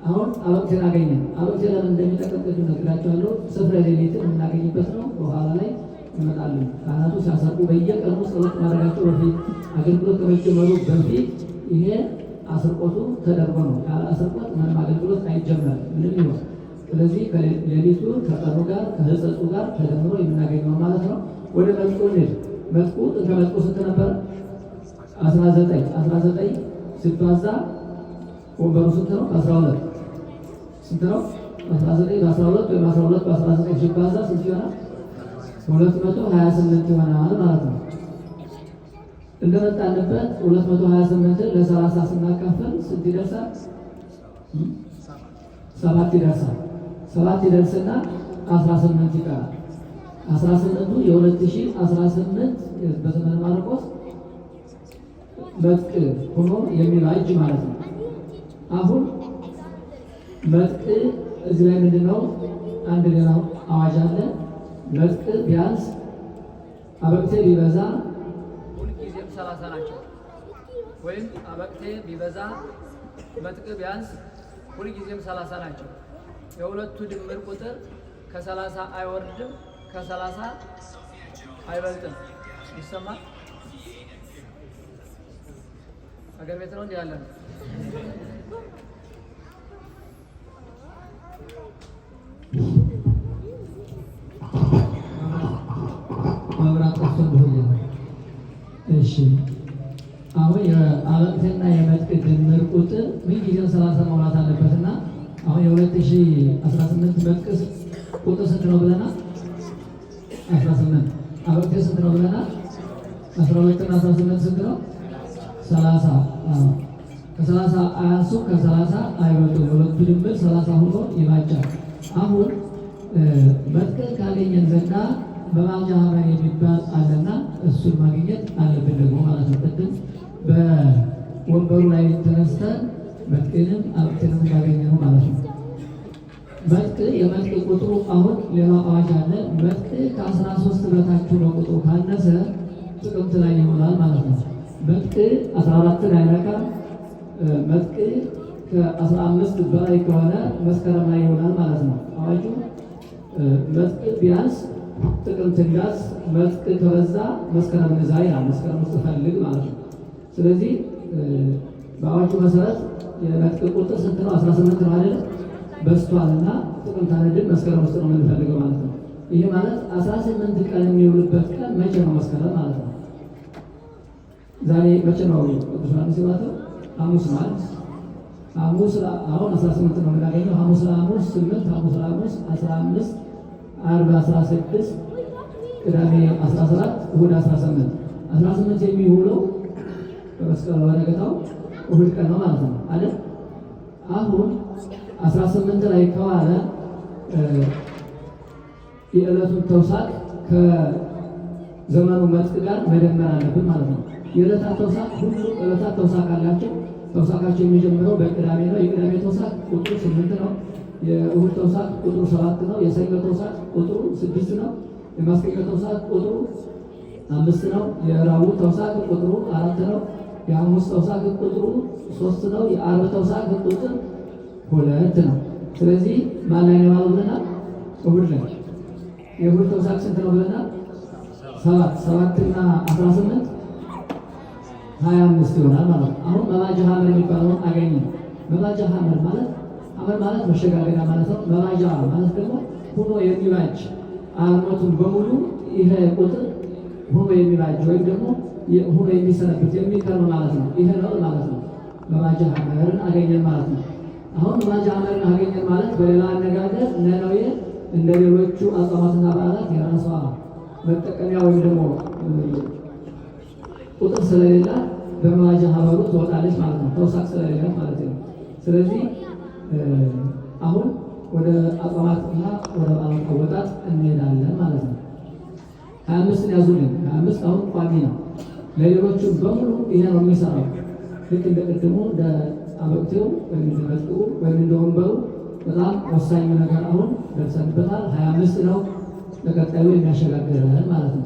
አሁን አበቅቴን አገኘን። አበቅቴ ለምን እንደሚጠቅም ቅድም ነግራቸዋለሁ። ስፍረ ሌሊትን የምናገኝበት ነው። በኋላ ላይ እንመጣለን። ካህናቱ ሲያሰርቁ በየቀኑ ጸሎት ማድረጋቸው በፊት አገልግሎት ከመጀመሩ በፊት ይሄ አስርቆቱ ተደርጎ ነው። ያለ አስርቆት ምንም አገልግሎት አይጀመርም፣ ምንም ይሆን። ስለዚህ ከሌሊቱ ከቀኑ ጋር ከህጸጹ ጋር ተደምሮ የምናገኘው ማለት ነው። ወደ መጥቁ እንሂድ። መጥቁ ጥንተ መጥቁ ስንት ነበረ? 19። 19 ሲባዛ ወንበሩ ስንት ነው? 12 ስንት ነው? 19 በ12 ወይም 12 በ19 ሲባዛ ስንት ይሆናል? 228 ይሆናል ማለት ነው። እንደመጣንበት 228ን ለ30 ስናካፍል ስንት ይደርሳል? 7 ይደርሳል። 7 ይደርስና 18 ይቀራል። 18ቱ የ2018 በዘመነ ማርቆስ መጥቅዕ ሆኖ የሚባጅ ማለት ነው። አሁን መጥቅዕ እዚህ ላይ ምንድነው? አንድ ሌላ አዋጅ አለ። መጥቅዕ ቢያንስ አበቅቴ ቢበዛ ሁልጊዜም 30 ናቸው። ወይም አበቅቴ ቢበዛ መጥቅዕ ቢያንስ ሁልጊዜም 30 ናቸው። የሁለቱ ድምር ቁጥር ከ30 አይወርድም፣ ከ30 አይበልጥም። ይሰማል? ሀገር ቤት ነው እንዲህ ያለ ነው። መብራት ጠፍቶ እንደሆነ። እሺ፣ አሁን የአበቅቴና የመጥቅዕ ድምር ቁጥር ምን ጊዜም 30 መሙላት አለበትና አሁን የ2018 መጥቅዕ ቁጥር ስንት ነው ብለናል? 18። አበቅቴ ስንት ነው ብለናል? 12 እና 18 ስንት ነው? 30። ከ30 አያንሱ፣ ከ30 አይበልጡም። የሁለቱ ድምር 30 ሆኖ ይባጃል። አሁን መጥቅዕ ካገኘን ዘንዳ በማጃ ሀመር የሚባል አለና እሱን ማግኘት አለብን ደግሞ ማለት ነው። ቅድም በወንበሩ ላይ ተነስተን መጥቅዕንም አበቅቴንም እንዳገኘነው ማለት ነው። መጥቅዕ የመጥቅዕ ቁጥሩ አሁን ሌላ አዋጅ አለ። መጥቅዕ ከ13 በታች ነው ቁጥሩ ካነሰ ጥቅምት ላይ ይሆናል ማለት ነው። መጥቅዕ 14ን አይነካም። መጥቅዕ ከ15 በላይ ከሆነ መስከረም ላይ ይሆናል ማለት ነው። አዋጁ መጥቅዕ ቢያንስ ጥቅምት እንጋዝ፣ መጥቅዕ ከበዛ መስከረም ንዛ ይላል። መስከረም ውስጥ ፈልግ ማለት ነው። ስለዚህ በአዋጁ መሰረት የመጥቅዕ ቁጥር ስንት ነው? 18 ነው አይደል? በስቷልና ጥቅምት አንድን መስከረም ውስጥ ነው የምንፈልገው ማለት ነው። ይህ ማለት 18 ቀን የሚውልበት ቀን መቼ ነው? መስከረም ማለት ነው። ዛሬ መቼ ነው ቅዱስ ዮሐንስ የባተው? ሐሙስ ማለት ሐሙስ። አሁን 18 ነው የምናገኘው። ሐሙስ ለሐሙስ 8፣ ሐሙስ ለሐሙስ 15፣ ዓርብ 16፣ ቅዳሜ 17፣ እሑድ 18። 18 የሚውለው ከመስቀል በነገታው እሁድ ቀን ነው ማለት ነው አይደል? አሁን 18 ላይ ከዋለ የዕለቱን ተውሳክ ከዘመኑ መጥቅ ጋር መደመር አለብን ማለት ነው። የዕለታት ተውሳክ ሁሉ ዕለታት ተውሳክ አላቸው። ተውሳካቸው የሚጀምረው በቅዳሜ ነው። የቅዳሜ ተውሳክ ቁጥሩ 8 ነው። የእሁድ ተውሳክ ቁጥሩ 7 ነው። የሰኞ ተውሳክ ቁጥሩ 6 ነው። የማክሰኞ ተውሳክ ቁጥሩ 5 ነው። የረቡዕ ተውሳክ ቁጥሩ 4 ነው። የሐሙስ ተውሳክ ቁጥሩ 3 ነው። የዓርብ ተውሳክ ቁጥር 2 ነው። ስለዚህ ማን ላይ ነው የዋለው ብለናል? እሁድ ላይ። የእሁድ ተውሳክ ስንት ነው ብለናል? 7። 7 እና 18 25 ይሆናል ማለት ነው። አሁን መባጃ ሐመር የሚባለውን አገኘ። መባጃ ሐመር ማለት ሐመር ማለት መሸጋገሪያ ማለት ነው። መባጃ ማለት ደግሞ ሁኖ የሚባጅ አመቱን በሙሉ ይሄ ቁጥር ሁኖ የሚባጅ ወይም ደግሞ ሁኖ የሚሰነብት የሚከርም ማለት ነው። ይሄ ነው ማለት ነው። መባጃ ሐመርን አገኘን ማለት ነው። አሁን መባጃ ሐመርን አገኘን ማለት በሌላ አነጋገር ነነዌ እንደ ሌሎቹ አጽዋማትና በዓላት የራሷ መጠቀሚያ ወይም ደግሞ ቁጥር ስለሌላት በመባጃ ሐመሩ ትወጣለች ማለት ነው። ተውሳክ ስለሌላት ማለት ነው። ስለዚህ አሁን ወደ አጽዋማትና ወደ በዓላት አወጣጥ እንሄዳለን ማለት ነው። 25ን ያዙልኝ። 25 አሁን ቋሚ ነው። ለሌሎቹም በሙሉ ይሄ ነው የሚሰራው። ልክ እንደ ቅድሙ እንደ አበቅቴው ወይም እንደ መጥቅኡ ወይም እንደ ወንበሩ በጣም ወሳኙ ነገር አሁን ደርሰንበታል። 25 ነው ለቀጣዩ የሚያሸጋግረን ማለት ነው።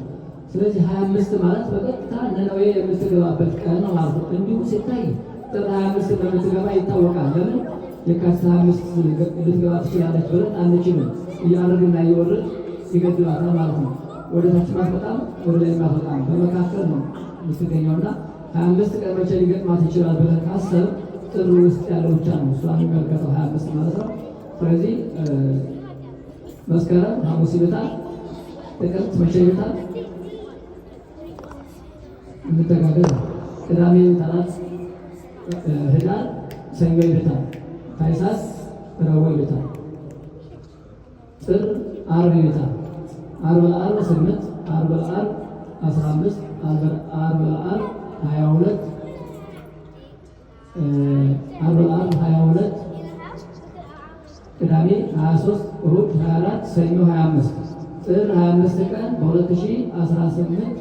ስለዚህ 25 ማለት በቀጥታ ነነዌ የምትገባበት ቀን ነው ማለት ነው። እንዲሁ ሲታይ ጥር 25 እንደምትገባ ይታወቃል። ለምን የካቲት 25 ልትገባ ትችላለች ብለን አንችልም። እያረግና እየወረድ ይገድባታል ማለት ነው። ወደ ታች ማትመጣም ወደ ላይ ማትወጣም በመካከል ነው የምትገኘውና 25 ቀን መቼ ሊገጥማት ይችላል ብለን ካሰብ ጥር ውስጥ ያለው ብቻ ነው እሷ የሚመለከተው 25 ማለት ነው። ስለዚህ መስከረም ሐሙስ ይመጣል። ጥቅምት መቼ ይመጣል? እንተጋገዝ። ቅዳሜ ይመጣል። ህዳር ሰኞ ይመጣል። ታኅሳስ ረቡዕ ይመጣል። ጥር ዓርብ ይመጣል። ዓርብ ለዓርብ 8፣ ዓርብ ለዓርብ 15፣ ዓርብ ለዓርብ 22፣ ዓርብ ለዓርብ 22፣ ቅዳሜ 23፣ እሑድ 24፣ ሰኞ 25። ጥር 25 ቀን በ2018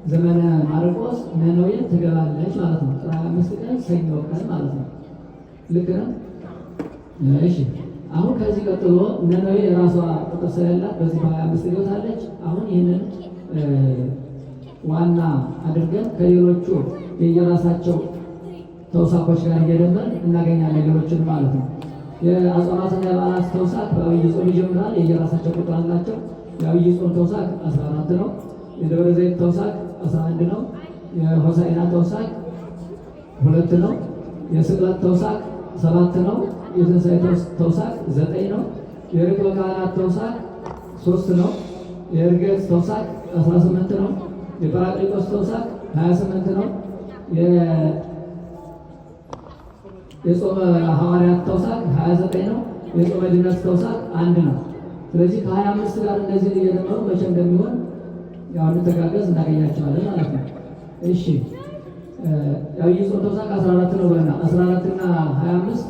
ዘመነ ማርቆስ ነነዌ ትገባለች ማለት ነው። ጥር 25 ቀን ሰኞ ቀን ማለት ነው። ልክ ነው። እሺ አሁን ከዚህ ቀጥሎ ነነዌ የራሷ ቁጥር ስለሌላት በዚህ በ25 ገብታለች። አሁን ይህንን ዋና አድርገን ከሌሎቹ የየራሳቸው ተውሳኮች ጋር እየደመርን እናገኛለን ሌሎችን ማለት ነው። የአጽዋማትና የበዓላት ተውሳክ በአብይ ጾም ይጀምራል። የየራሳቸው ቁጥር አላቸው። የአብይ ጾም ተውሳክ 14 ነው። የደብረ ዘይት ተውሳክ 11 ነው። የሆሳዕና ተውሳክ 2 ነው። የስቅለት ተውሳክ 7 ነው። የትንሣኤ ተውሳክ 9 ነው። የርክበ ካህናት ተውሳክ 3 ነው። የዕርገት ተውሳክ 18 ነው። የጰራቅሊጦስ ተውሳክ 28 ነው። የጾመ ሐዋርያት ተውሳክ 29 ነው። የጾመ ድነት ተውሳክ 1 ነው። ስለዚህ ከ25 ጋር እነዚህን እየደመሩ መቼ እንደሚሆን ያው እንተጋገዝ እናገኛቸዋለን ማለት ነው። እሺ የዐቢይ ጾም ተውሳክ 14 ነው ብለናል። 14 እና 25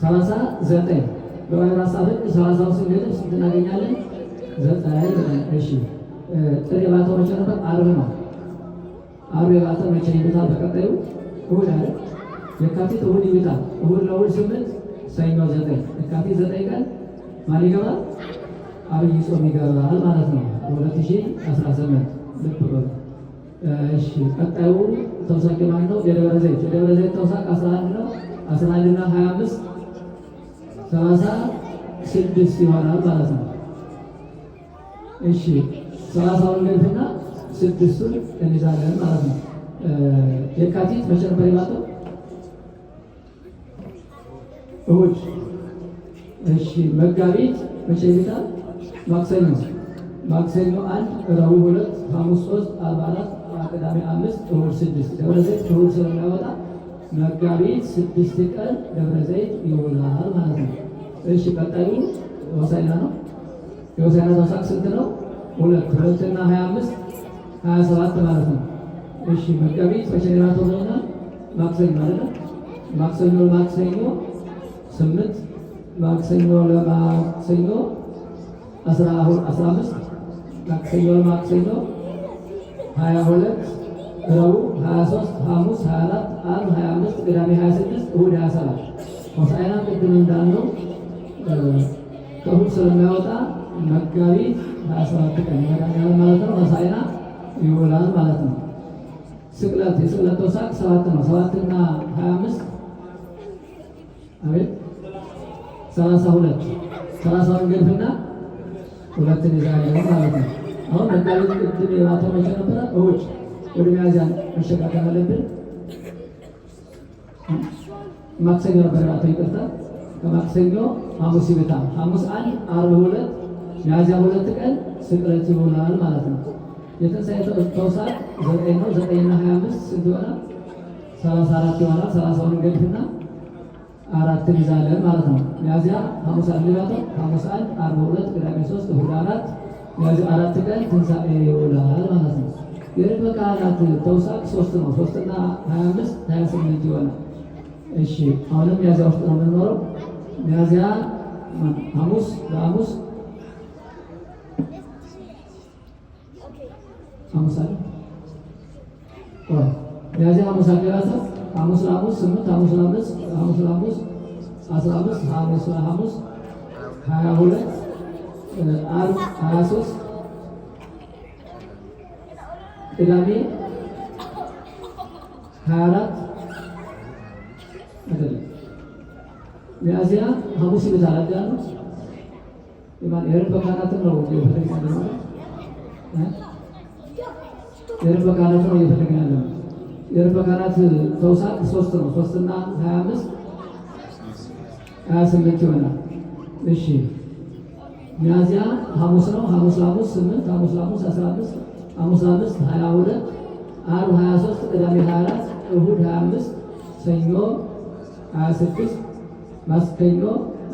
39 በባሕረ ሐሳብ ሕግ 30 ስንገድም ስንት እናገኛለን? 9። እሺ ጥር የባተው መቼ ነበር? ዓርብ ነው። ዓርብ የባተ መቼ ይሉታል? በቀጣዩ እሑድ አይደል? የካቲት እሑድ ይሉታል። እሑድ ለእሑድ 8፣ ሰኞ 9። የካቲት 9 ቀን ማን ይገባል? አብይ ጾም ይገባል ማለት ነው። 2018 ልብ በሉ። እሺ ቀጣዩ ተውሳክ ማን ነው? የደብረ ዘይት። የደብረ ዘይት ተውሳክ 11 ነው። 11 እና 25 36 ይሆናል ማለት ነው። እሺ 30ውን ገድፍና 6ቱን እንይዛለን ማለት ነው። የካቲት መቼ ነበር የባተው? እሑድ። እሺ መጋቢት መቼ ይመጣል? ማክሰኞ። ማክሰኞ 1፣ ረቡዕ 2፣ ሐሙስ 3፣ ዓርብ 4፣ ቅዳሜ 5፣ እሑድ 6። ደብረ ዘይት እሑድ ስለማይወጣ መጋቢት 6 ቀን ደብረ ዘይት ይውላል ማለት ነው። እሺ ቀጣዩ ሆሳዕና ነው። የሆሳዕና ተውሳክ ስንት ነው? 2። 2 እና 25 27 ማለት ነው። እሺ መጋቢት መቼ ነው የባተው ብለናል? ማክሰኞ አይደለ? ማክሰኞ ማክሰኞ 8፣ ማክሰኞ ለማክሰኞ 15፣ ማክሰኞ ለማክሰኞ 22፣ ረቡዕ 23፣ ሐሙስ 24፣ ዓርብ 25፣ ቅዳሜ 26፣ እሑድ 27። ሆሳዕና ቅድም እንዳልነው ከእሑድ ስለማይወጣ መጋቢት 27 ቀን መድኃኒዓለም ማለት ነው። ሆሳዕና ይውላል ማለት ነው። ስቅለት፣ የስቅለት ተውሳክ 7 ነው። 7 እና 25 አቤት 32፣ 30ውን ገድፍና 2ን ይዛለን ማለት ነው። አሁን መጋቢት ቅድም የባተው መቼ ነበረ? እሑድ። ወደ ሚያዝያ መሸጋገር አለብን። ማክሰኞ ነበር የባተው፣ ይቅርታ። ከማክሰኞ ሐሙስ ይብታል። ሐሙስ 1፣ ዓርብ 2፣ ሚያዝያ 2 ቀን ስቅለት ይውላል ማለት ነው። የትንሣኤ ተውሳክ 9 ነው። 9 እና 25 ስንት ይሆናል? 34 ይሆናል። 30ውን ገድፍና 4ን ይዛለን ማለት ነው። ሚያዝያ ሐሙስ 1 ይባተው፣ ሐሙስ 1፣ ዓርብ 2፣ ቅዳሜ 3፣ እሑድ 4፣ ሚያዝያ 4 ቀን ትንሣኤ ይውላል ማለት ነው። የርግበ ካህናት ተውሳክ 3 ነው። 3 እና 25 28 ይሆናል። እሺ አሁንም ሚያዝያ ውስጥ ነው የምንኖረው። ሚያዝያ ሐሙስ በሐሙስ ሐሙስ አለ ሚያዝያ ሐሙስ አለ ሐሙስ ለሐሙስ 8፣ ሐሙስ ለሐሙስ ሐሙስ ለሐሙስ 15፣ ሐሙስ ለሐሙስ 22፣ ዓርብ 23፣ ቅዳሜ 24 አይደለም። ሚያዝያ ሐሙስ ይሉታል አይደል? የርግበ ካህናትን ነው እየፈለግን ያለነው። የርግበ ካህናትን ነው እየፈለግን ያለነው። የርግበ ካህናት ተውሳክ 3 ነው። 3 እና 25 28 ይሆናል። እሺ ሚያዝያ ሐሙስ ነው። ሐሙስ ለሐሙስ 8፣ ሐሙስ ለሐሙስ 15፣ ሐሙስ ለሐሙስ 22፣ ዓርብ 23፣ ቅዳሜ 24፣ እሑድ 25፣ ሰኞ 26፣ ማክሰኞ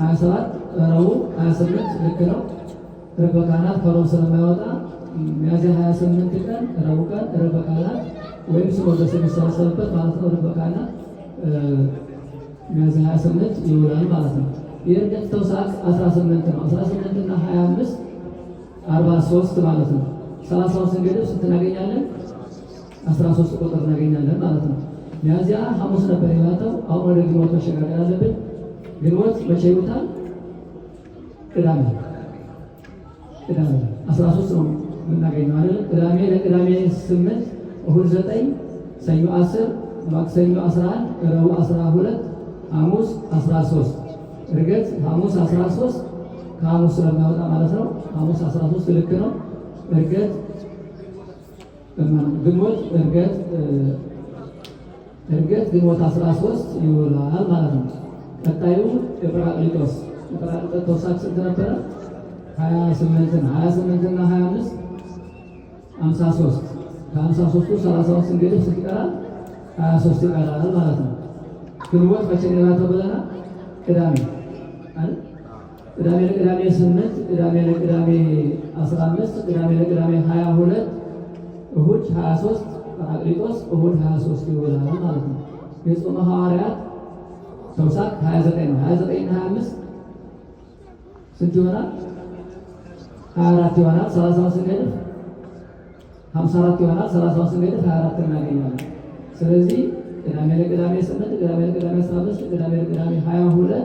27፣ ረቡዕ 28። ልክ ነው። ርግበ ካህናት ከሮብ ስለማይወጣ ሚያዝያ 28 ቀን ረቡዕ ቀን ርግበ ካህናት ወይም ሲኖዶስ የሚሰበሰብበት ማለት ነው። ርግበ ካህናት ሚያዝያ 28 ይውላል ማለት ነው። የዕርገት ተውሳክ 18 ነው። 18 እና 25 43 ማለት ነው። 30 ስንገድብ ስንት እናገኛለን? 13 ቁጥር እናገኛለን ማለት ነው። ሚያዝያ ሐሙስ ነበር የባተው። አሁን ወደ ግንቦት መሸጋገር አለብን። ግንቦት መቼ ይውታል? ቅዳሜ። ቅዳሜ 13 ነው የምናገኘው አይደል? ቅዳሜ ለቅዳሜ 8፣ እሑድ 9፣ ሰኞ 10፣ ማክሰኞ 11፣ ረቡዕ 12፣ ሐሙስ 13። ዕርገት ሐሙስ 13 ከሐሙስ ስለማይወጣ ማለት ነው። ሐሙስ 13 ልክ ነው። ዕርገት ግንቦት ዕርገት ዕርገት ግንቦት 13 ይውላል ማለት ነው። ቀጣዩ የጰራቅሊጦስ የጰራቅሊጦስ ተውሳክ ስንት ነበረ? 28 ነው። 28 እና 25 53። ከ53ቱ 30 ስንገድፍ ስንት ይቀራል? 23 ይቀራል ማለት ነው። ግንቦት መቼ ነው የባተው ብለናል? ቅዳሜ አይደል? ቅዳሜ ለቅዳሜ 8፣ ቅዳሜ ለቅዳሜ 15፣ ቅዳሜ ለቅዳሜ 22፣ እሑድ 23፣ ጰራቅሊጦስ እሑድ 23 ይውላል ማለት ነው። የጾመ ሐዋርያት ተውሳክ 29 ነው። 29 እና 25 ስንት ይሆናል? 24 ይሆናል። 30 ስንገድፍ 54 ይሆናል። 30 ስንገድፍ 24 እናገኛለን። ስለዚህ ቅዳሜ ለቅዳሜ 8፣ ቅዳሜ ለቅዳሜ 15፣ ቅዳሜ ለቅዳሜ 22፣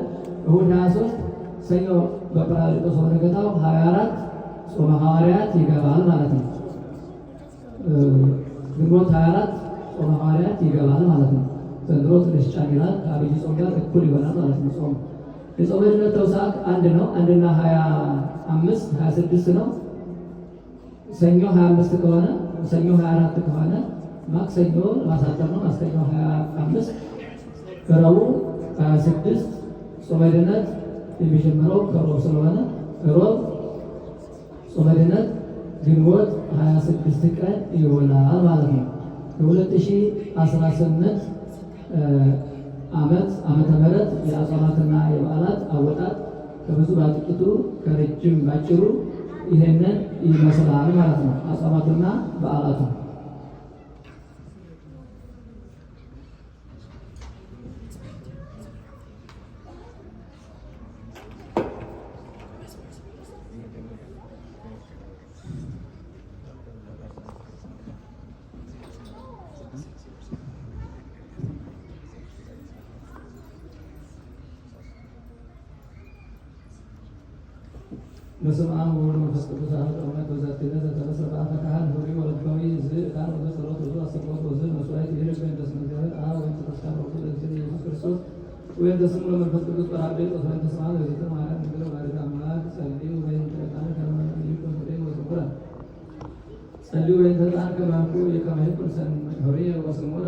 እሑድ 23፣ ሰኞ በጰራቅሊጦስ በነገታው 24 ጾመ ሐዋርያት ይገባል ማለት ነው። ግንቦት 24 ጾመ ሐዋርያት ይገባል ማለት ነው። ዘንድሮ ትንሽ ጫን ይላል። ከአብይ ጾም ጋር እኩል ይሆናል ማለት ነው። ጾም የጾመ ድነት ተውሳክ 1 ነው። 1 እና 25 26 ነው። ሰኞ 25 ከሆነ ሰኞ 24 ከሆነ ማክሰኞ ማሳጠር ነው። ማክሰኞ 25፣ ረቡዕ 26። ጾመ ድነት የሚጀምረው ከሮብ ስለሆነ ሮብ ጾመ ድነት ግንቦት 26 ቀን ይውላል ማለት ነው። የ2018 ዓመት ዓመተ ምህረት የአጽዋማትና የበዓላት አወጣጥ ከብዙ በጥቂቱ ከረጅም ባጭሩ ይሄንን ይመስላል ማለት ነው። አጽዋማቱና በዓላቱ። በስመ አብ ወወልድ ወመንፈስ ቅዱስ አሐዱ አምላክ። በዛቲ ዕለት ዘተመሰረተ አፈ ካህን ኅሩይ ወልባዊ ዝ ዕጣን ወዘ ጸሎት ወዘ አስተብቆት ወዘ መስዋዕት ይሄድ በእንተ ስመ እግዚአብሔር አብ ወእንተ ተስካረ ለእግዚእነ ኢየሱስ ክርስቶስ ወእንተ ስሙ ለመንፈስ ቅዱስ ጰራቅሊጦስ ወእንተ ስማ ለእግዝእትነ ማርያም ድንግል ወላዲተ አምላክ። ጸልዩ በእንተ ዕጣን ከመ ይኩን ኅሩይ ወስሙረ። ጸልዩ በእንተ ዕጣን ከመ ይኩን ኅሩየ ወስሙረ።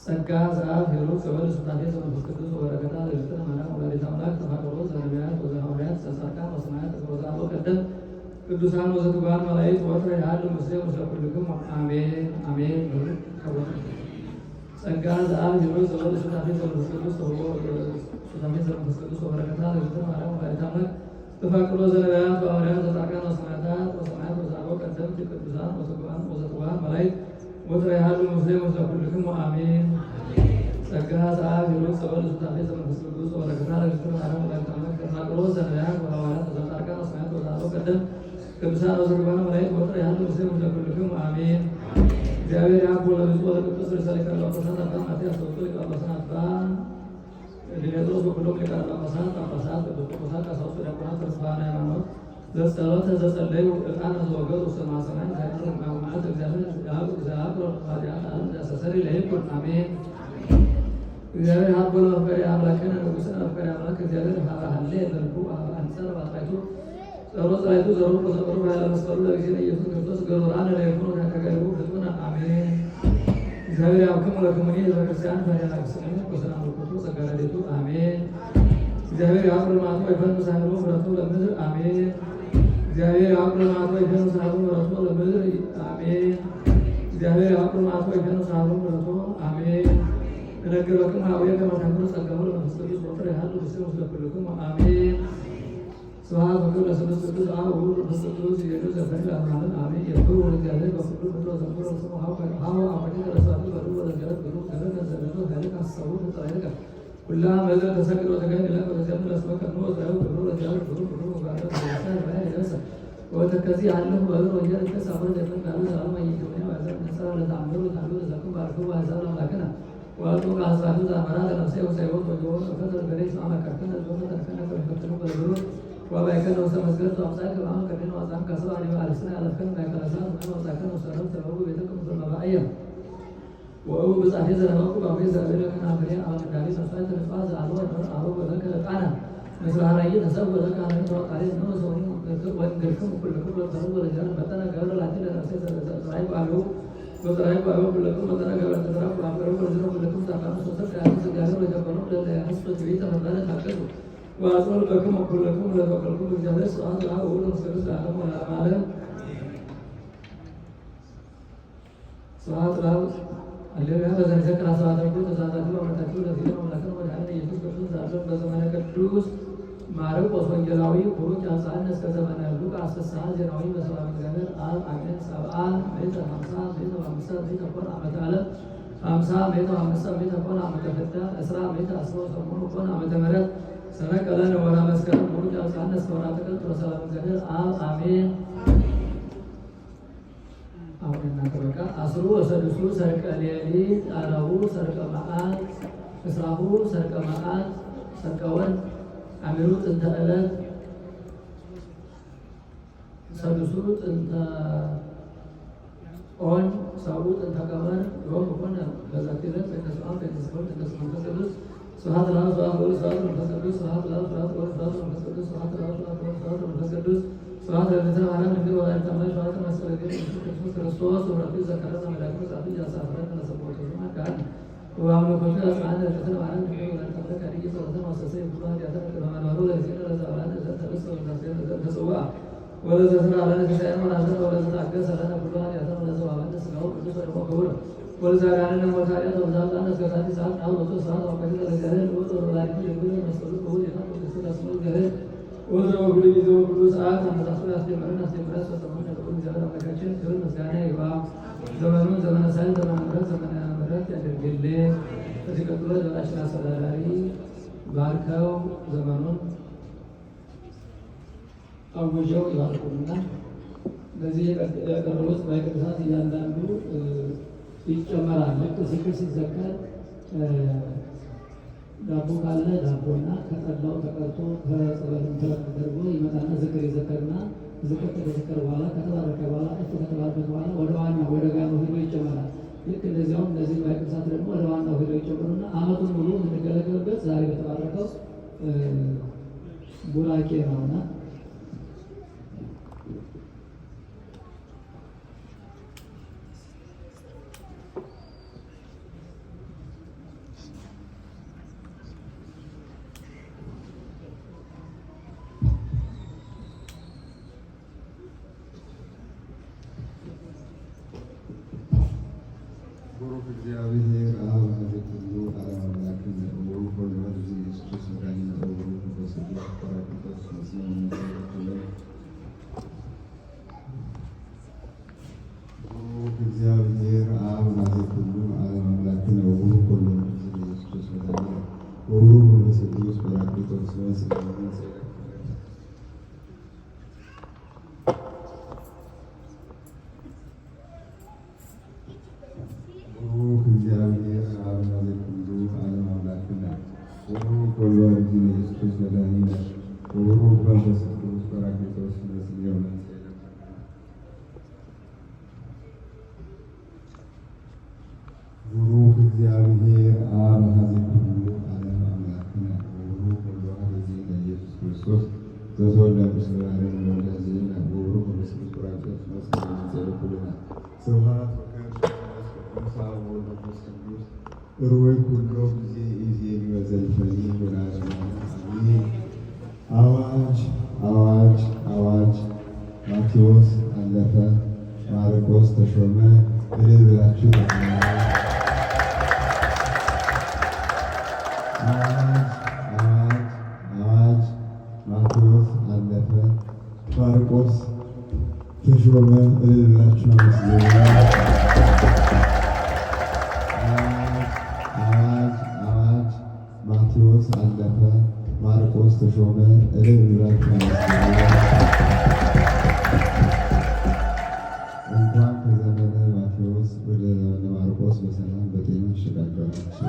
ጸጋ ዘአብ ሄሮድ ዘወልድ ሱታፌ ዘመንፈስ ቅዱስ ወበረከታ ለእግዝእትነ ማርያም ወላዲተ አምላክ ተፋቅሮ ዘነቢያት ወዘሐዋርያት ዘጻድቃን ወሰማዕታት ወዘአበው ቀደምት ቅዱሳን ወዘትጉሃን መላእክት ወትረ ያህሉ ምስሌ ምስለ ኩልክሙ አሜን አሜን። ጸጋ ዘአብ ሄሮድ ዘወልድ ሱታፌ ዘመንፈስ ቅዱስ ሱታፌ ዘመንፈስ ቅዱስ ወበረከታ ለእግዝእትነ ማርያም ወላዲተ አምላክ ተፋቅሮ ዘነቢያት ወሐዋርያት ዘጻድቃን ወሰማዕታት ወዘአበው ቀደምት ቅዱሳን ወዘትጉሃን መላእክት ወትረ ያህሉ ምስሌ ምስለ ኩልክሙ አሜን። ጸጋ ዘአብ ሄሮድ ዘወልድ ሱታፌ ዘመንፈስ ቅዱስ ወበረከታ ለእግዝእትነ ማርያም ወላዲተ አምላክ ተፋቅሮ ዘነቢያት ወሐዋርያት ዘጻድቃን ወሰማዕታት ወዘአበው ቀደምት ቅዱሳን ወዘትጉሃን መላእክት ወትረ ያህሉ ምስሌ ምስለ ኩልክሙ አሜን። እግዚአብሔር ያቦ ለብፁዕ ወለቅዱስ ርእሰ ሊቃነ ጳጳሳት አባ ማትያስ ወብፁዕ ሊቀ ጳጳሳት አባ ዲሜጥሮስ ወኩሎሙ ሊቃነ ጳጳሳት፣ ጳጳሳት፣ ኤጲስቆጶሳት፣ ቀሳውስት፣ ዲያቆናት፣ ርቱዓነ ሃይማኖት ዘጸሎተ ዘጸለዩ ዕጣነ ዘወገሩ ውስተ ማኅፀነ ሳይመር መዓት እግዚአብሔር ዘአቅሮ ኃጢአተ ዓለም ዘያስተሰርይ ለይኩን አሜን። እግዚአብሔር ሀቦ ለመፍቀሬ አምላክነ ንጉሥነ መፍቀሬ አምላክ እግዚአብሔር ሀበ ሀሌ ዘልኩ አንጸር ባጥራይቱ ጸሮ ጽራይቱ ዘሩቅ ዘቅሩ ኃይለ መስቀሉ ለእግዚእነ ኢየሱስ ክርስቶስ ገሩራነ ለይኩኑ ከገሪቡ ፍጡነ አሜን። እግዚአብሔር ያብክሙ ለክሙኒ ህዝበ ክርስቲያን ፈሪሃ ስሙ ወሰላም አምልኮቱ ጸጋ ረድኤቱ አሜን። እግዚአብሔር ያቁር መዓቱ ወይፈኑ ሳህሉ ምሕረቱ ለምድር አሜን። እግዚአብሔር ያቁር መዓቱ ወይፈኑ ሳህሉ ምሕረቱ ለምድር አሜን። እግዚአብሔር ያቁር መዓቱ ወይፈኑ ሳህሉ ምሕረቱ አሜን። እነግረክሙ ኀበየ ከመ ታክብሩ ጸጋሁ ለመንፈስ ቅዱስ ወትረ ያህሉ ምስለ ምስለ ኩልክሙ አሜን። ስብሐት ወክብር ለስሉስ ቅዱስ አብ ወወልድ ወመንፈስ ቅዱስ ይሄዱ ዘፈን ለዓለመ አሜን። የክብር ወለእግዚአብሔር በኩሉ ምድር ዘምሩ ስሙ ሀው አባቴ ተረሳቱ በሉ ወለእግዚአብሔር ብሩ ገረ ዘበኑ ኃይልከ አሰቡ ተጠራይከ ኩላ መዝረ ተሰግዶ ተገኝ ለከ ወለእግዚአብሔር ለስመከ ኖ ዘው ክብሩ ለእግዚአብሔር ብሩ ክብሩ ወጋረ ተሰ ይደርሰ ወተከዚ አለሁ በብር ወንጀል ተሳፈር ዘፈን ካሉ ሰላም አይጆኛ ባዘር ነሰራ ለታምሩ ታሉ ዘኩም ባርኩ ባዛር አምላክና ወአጡ ካሳቱ ዛመራ ለነፍሴ ወሰይወት ወጆ ፈተር ገሬስ አመከርከነ ዘፈተርከነ ከፈተኑ በብሩ ወባይከነ ውስተ መስገድ አምሳከ በአመ ከደነ ወአጻም ከሰብ አዲበ አርስነ ያለፍከን ማእከለ እሳት ወመ ወጻከነ ውስተ ነፍስ ተበቡ ቤተክሙ ዘመባእየ ወእቡ ብጻፌ ዘነበኩ ባፌ ዘበለ ከናፍሬ አመዳሪ መስዋዕት ንጹሐ ዘአልቦ አበ ወለከ ዕጣነ ምስለ ኀራዬ ተሰብእ ወለከ ኀራዬ ተወቃሪ ነው ሰውኒ ወንግርክሙ ኩልክሙ ለተሰብእ ወለእግዚአብሔር መጠነ ገብረ ላቲ ለነፍሴ ዘጽራይኩ አብሁ ወጽራይኩ አብሁ ኩልክሙ መጠነ ገብረ ተዘራኩ አብሁ ወዝሮ ኩልክሙ ታቃሙ ሶስት ያሉ እግዚአብሔር ወይተበኑ ለያህስቶ ትቤተ መባለ ታቀዱ ወአጽር በክሙ ኩልክሙ ለተወከልኩ እግዚአብሔር ስብሐት ለአብ ወወልድ ወመንፈስ ቅዱስ ለዓለሙ ወለዓለመ ዓለም። ስብሐት ለአብ ሃሌሉያ። በዘንዘክር አስራተ ኩሉ ተሳታፊ አምላካችሁ ለዚህ አምላክን መድኃኒነ ኢየሱስ ክርስቶስ ዘአለም በዘመነ ቅዱስ ማርቆስ ወንጌላዊ ቡሩክ ያንሳን እስከ ዘመነ ሉቃስ ፍስሐ ዜናዊ በሰላም እግዚአብሔር አብ አሜን። ሰብአ ምዕተ ሀምሳ ምዕተ ሃምሳ ምዕተ ኮነ ዓመተ ዓለም ሀምሳ ምዕተ ሃምሳ ምዕተ ኮነ ዓመተ ፍዳ እስራ ምዕተ አስሮ ሰሙኑ ኮነ ዓመተ ምሕረት ሰረቀ ለነ ወርኃ መስከረም ቡሩክ ያንሳን እስከ ወርኃ ጥቅምት በሰላም እግዚአብሔር አብ አሜን። አሁን እናንተ በቃ አስሩ ወሰድሱ ሰርቀ ሌሊት አረቡ ሰርቀ መዓልት እስራሁ ሰርቀ መዓልት ሰርቀ ወርቅ አሚሩ ጥንተ ዕለት ሰድሱ ጥንተ ኦን ሰብኡ ጥንተ ቀመር ዮም ኮነ በዛቲ ዕለት በእንተ ስመ አብ በእንተ ስመ ወልድ በእንተ ስመ መንፈስ ቅዱስ። ስብሐት ለአብ ስብሐት ለወልድ ስብሐት ለመንፈስ ቅዱስ። ስብሐት ለአብ ስብሐት ለወልድ ስብሐት ለመንፈስ ቅዱስ። ስብሐት ለአብ ስብሐት ለወልድ ስብሐት ለመንፈስ ቅዱስ። ስብሐት ለእግዝእትነ ማርያም ድንግል ወላዲተ አምላክ። ስብሐት ለመስቀለ ኢየሱስ ክርስቶስ ወረቱ ዘከረነ መላኩ ጻፊ ያሳፍረን ለሰቦቱ ማካን ወአምልኮቱ ያጽናነ ለእግዝእትነ ማርያም ድንግል ወላዲተ አምላክ አድይ ጸሎተን ወሰሰ ይኩሉ ኃጢአተነ ቅድመ መንበሩ ለእግዚእነ ለዘአብራነ ዘተርስ ወዘተጽዋ ወለዘስራ ለነ ሲሳየነ ወናዘነ ወለዘታገሰ ለነ ኩሉ ኃጢአተነ ወለዘዋበነ ሥጋሁ ቅዱስ ወደሞ ክቡር ወለዘአድኀነነ እሞተ ኃጢአት ወለዘአብጽሐነ እስከ ዛቲ ሰዓት ናሁ ሎቱ ስብሐት ወአምልኮቱ ለእግዚአብሔር ልዑል ወለወላዲቱ ድንግል ወለመስቀሉ ክቡር ይትቀደስ ስሙ እግዚአብሔር ወትረ በኩሉ ጊዜ ወኩሉ ሰዓት። አነሳስቶ ያስጀመረን አስጀምሮ ያስፈጸመን ለልዑል እግዚአብሔር አምላካችን ክብር ምስጋና ይግባ። ዘመኑን ዘመነ ሳይል ዘመነ ምሕረት ዘመነ ምሕረት ያደርግልን። ከዚህ ቀጥሎ የደብራችን አስተዳዳሪ ባርከው ዘመኑን አውጀው ይባርኩና በዚህ የቀረቡት ንዋየ ቅድሳት እያንዳንዱ ይጨመራል። ልክ ዝክር ሲዘከር ዳቦ ካለ ዳቦና ከጠላው ተቀርቶ ከጸበሉም ተደርጎ ይመጣና ዝክር ይዘከርና ዝክር ከተዘከረ በኋላ ከተባረከ በኋላ እፍ ከተባረከ በኋላ ወደ ዋናው ወደ ጋኑ ሂዶ ይጨመራል። ልክ እንደዚያውም እነዚህ ንዋየ ቅድሳት ደግሞ ወደ ዋናው ሂዶ ይጨመሩና ዓመቱን ሙሉ የምንገለገልበት ዛሬ በተባረከው ቡራኬ ነውና ቡሩክ እግዚአብሔር አብ አኃዜ ኩሉ ዓለም አምላክነ ወቡሩክ ወልድ ዋሕድ ኢየሱስ ክርስቶስ መድኃኒነ ወቡሩክ መንፈስ ቅዱስ ጰራቅሊጦስ መጽናኛ። ቡሩክ እግዚአብሔር አብ አኃዜ ኩሉ ዓለም አምላክነ ወቡሩክ ወልድ ዋሕድ ኢየሱስ ክርስቶስ መድኃኒነ ወቡሩክ መንፈስ ቅዱስ ጰራቅሊጦስ መጽናኛ። ቡሩክ እግዚአብሔር አብ አኃዜ ኩሉ ዓለም አምላክነ ወቡሩክ ወልድ ዋሕድ ኢየሱስ ክርስቶስ መድኃኒነ ወቡሩክ መንፈስ ቅዱስ ጰራቅሊጦስ መጽናኛ። ቡሩክ እግዚአብሔር አብ አኃዜ ኩሉ ዓለም አምላክነ ወቡሩክ ወልድ ዋሕድ ኢየሱስ ክርስቶስ ዘተወልደ እምቅድስት ማርያም ወልደ ዚአነ ወቡሩክ መንፈስ ቅዱስ ጰራቅሊጦስ መጽናኛ ኩልነ። ስብሐት ወክብር ለመንፈስ ቅዱስ አብ ወወልድ ወመንፈስ ቅዱስ ዕሩይ ኩሎ ጊዜ ይእዜኒ ወዘልፈኒ ወለዓለመ ዓለም አሜን። አዋጅ አዋጅ አዋጅ! ማቴዎስ አለፈ፣ ማርቆስ ተሾመ። እልል ብላችሁ ተቀበሉ። አዋጅ አዋጅ አዋጅ! ማቴዎስ አለፈ፣ ማርቆስ ተሾመ። እልል ብላችሁ አመስግኑ። አዋጅ አዋጅ አዋጅ! ማቴዎስ አለፈ፣ ማርቆስ ተሾመ። እልል ብላችሁ አመስግኑ። እንኳን ከዘመነ ማቴዎስ ወደ ዘመነ ማርቆስ በሰላም በጤና አሸጋገራችሁ።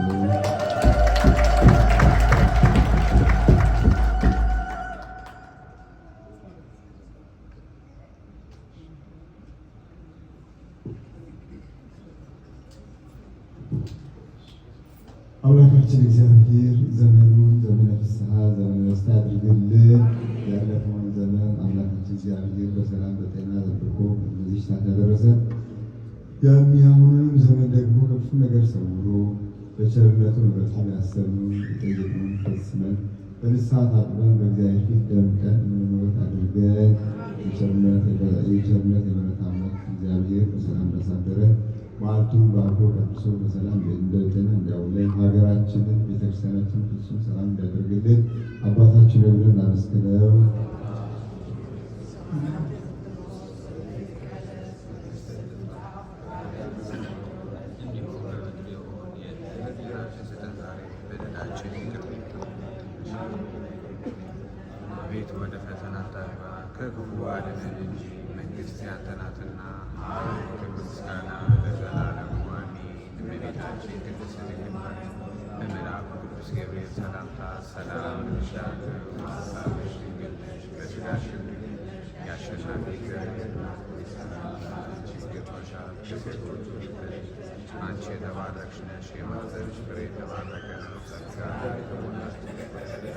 አምላካችን እግዚአብሔር ዘመኑን ዘመነ ፍስሐ ዘመነ ደስታ ያድርግልን። ያለፈውን ዘመን አምላካችን እግዚአብሔር በሰላም በጤና ጠብቆ በዚህ ሰዓት ያደረሰን የሚያሁኑንም ዘመን ደግሞ ከክፉ ነገር ሰውሮ በቸርነቱ ምሕረቱን ያሰብነውን የጠየቅነውን ፈጽመን በንስሐ ታጥበን በእግዚአብሔር ፊት ደምቀን የምንኖር አድርገን። የቸርነት የምሕረት አምላክ እግዚአብሔር በሰላም እንዳሳደረን መዓልቱን ባርኮ ቀድሶ በሰላም በጤና እንዲያውለን ሀገራችንን ቤተክርስቲያናችንን ፍጹም ሰላም እንዲያደርግልን አባታችን ሆይ ብለን እናመስግነው። እንዲሁ በምድር ይሁን። የዕለት እንጀራችንን ስጠን ዛሬ፣ በደላችንን ይቅር በለን አቤቱ ወደ ፈተና አታግባን፣ ከክፉ አድነን እንጂ መንግሥት ያንተ ናትና፣ ኃይል፣ ክብር፣ ምስጋና ለዘላለሙ አሜን። እመቤታችን ቅድስት ድንግል ማርያም በመልአኩ ቅዱስ ገብርኤል ሰላምታ ሰላም እልሻለሁ፣ በሐሳብሽ ድንግል ነሽ፣ በሥጋሽም ድንግል ነሽ። የአሸናፊ እግዚአብሔር እናት ሆይ ሰላምታ አንቺ ይገባሻል። ከሴቶች ሁሉ ተለይተሽ አንቺ የተባረክሽ ነሽ፣ የማኅፀንሽ ፍሬ የተባረከ ነው። ጸጋን የተሞላሽ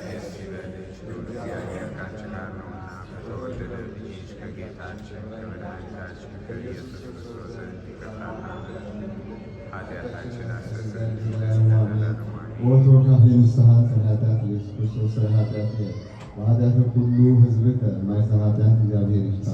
ደስ ይበልሽ፣ ልዑል እግዚአብሔር ከአንቺ ጋር ነውና ከተወደደ ልጅሽ ከጌታችን ከመድኃኒታችን ከኢየሱስ ክርስቶስ ዘንድ ይቅርታና ኃጢአታችንን አስተሰርይልን ለዘላለሙ አሜን። ወተወካፌ ንስሐ ስለ ኃጢአት ኢየሱስ ክርስቶስ ስለ ኃጢአት ወኃጢአተ ኩሉ ሕዝብከ ማእሰረ ኃጢአት እግዚአብሔር ይፍታ።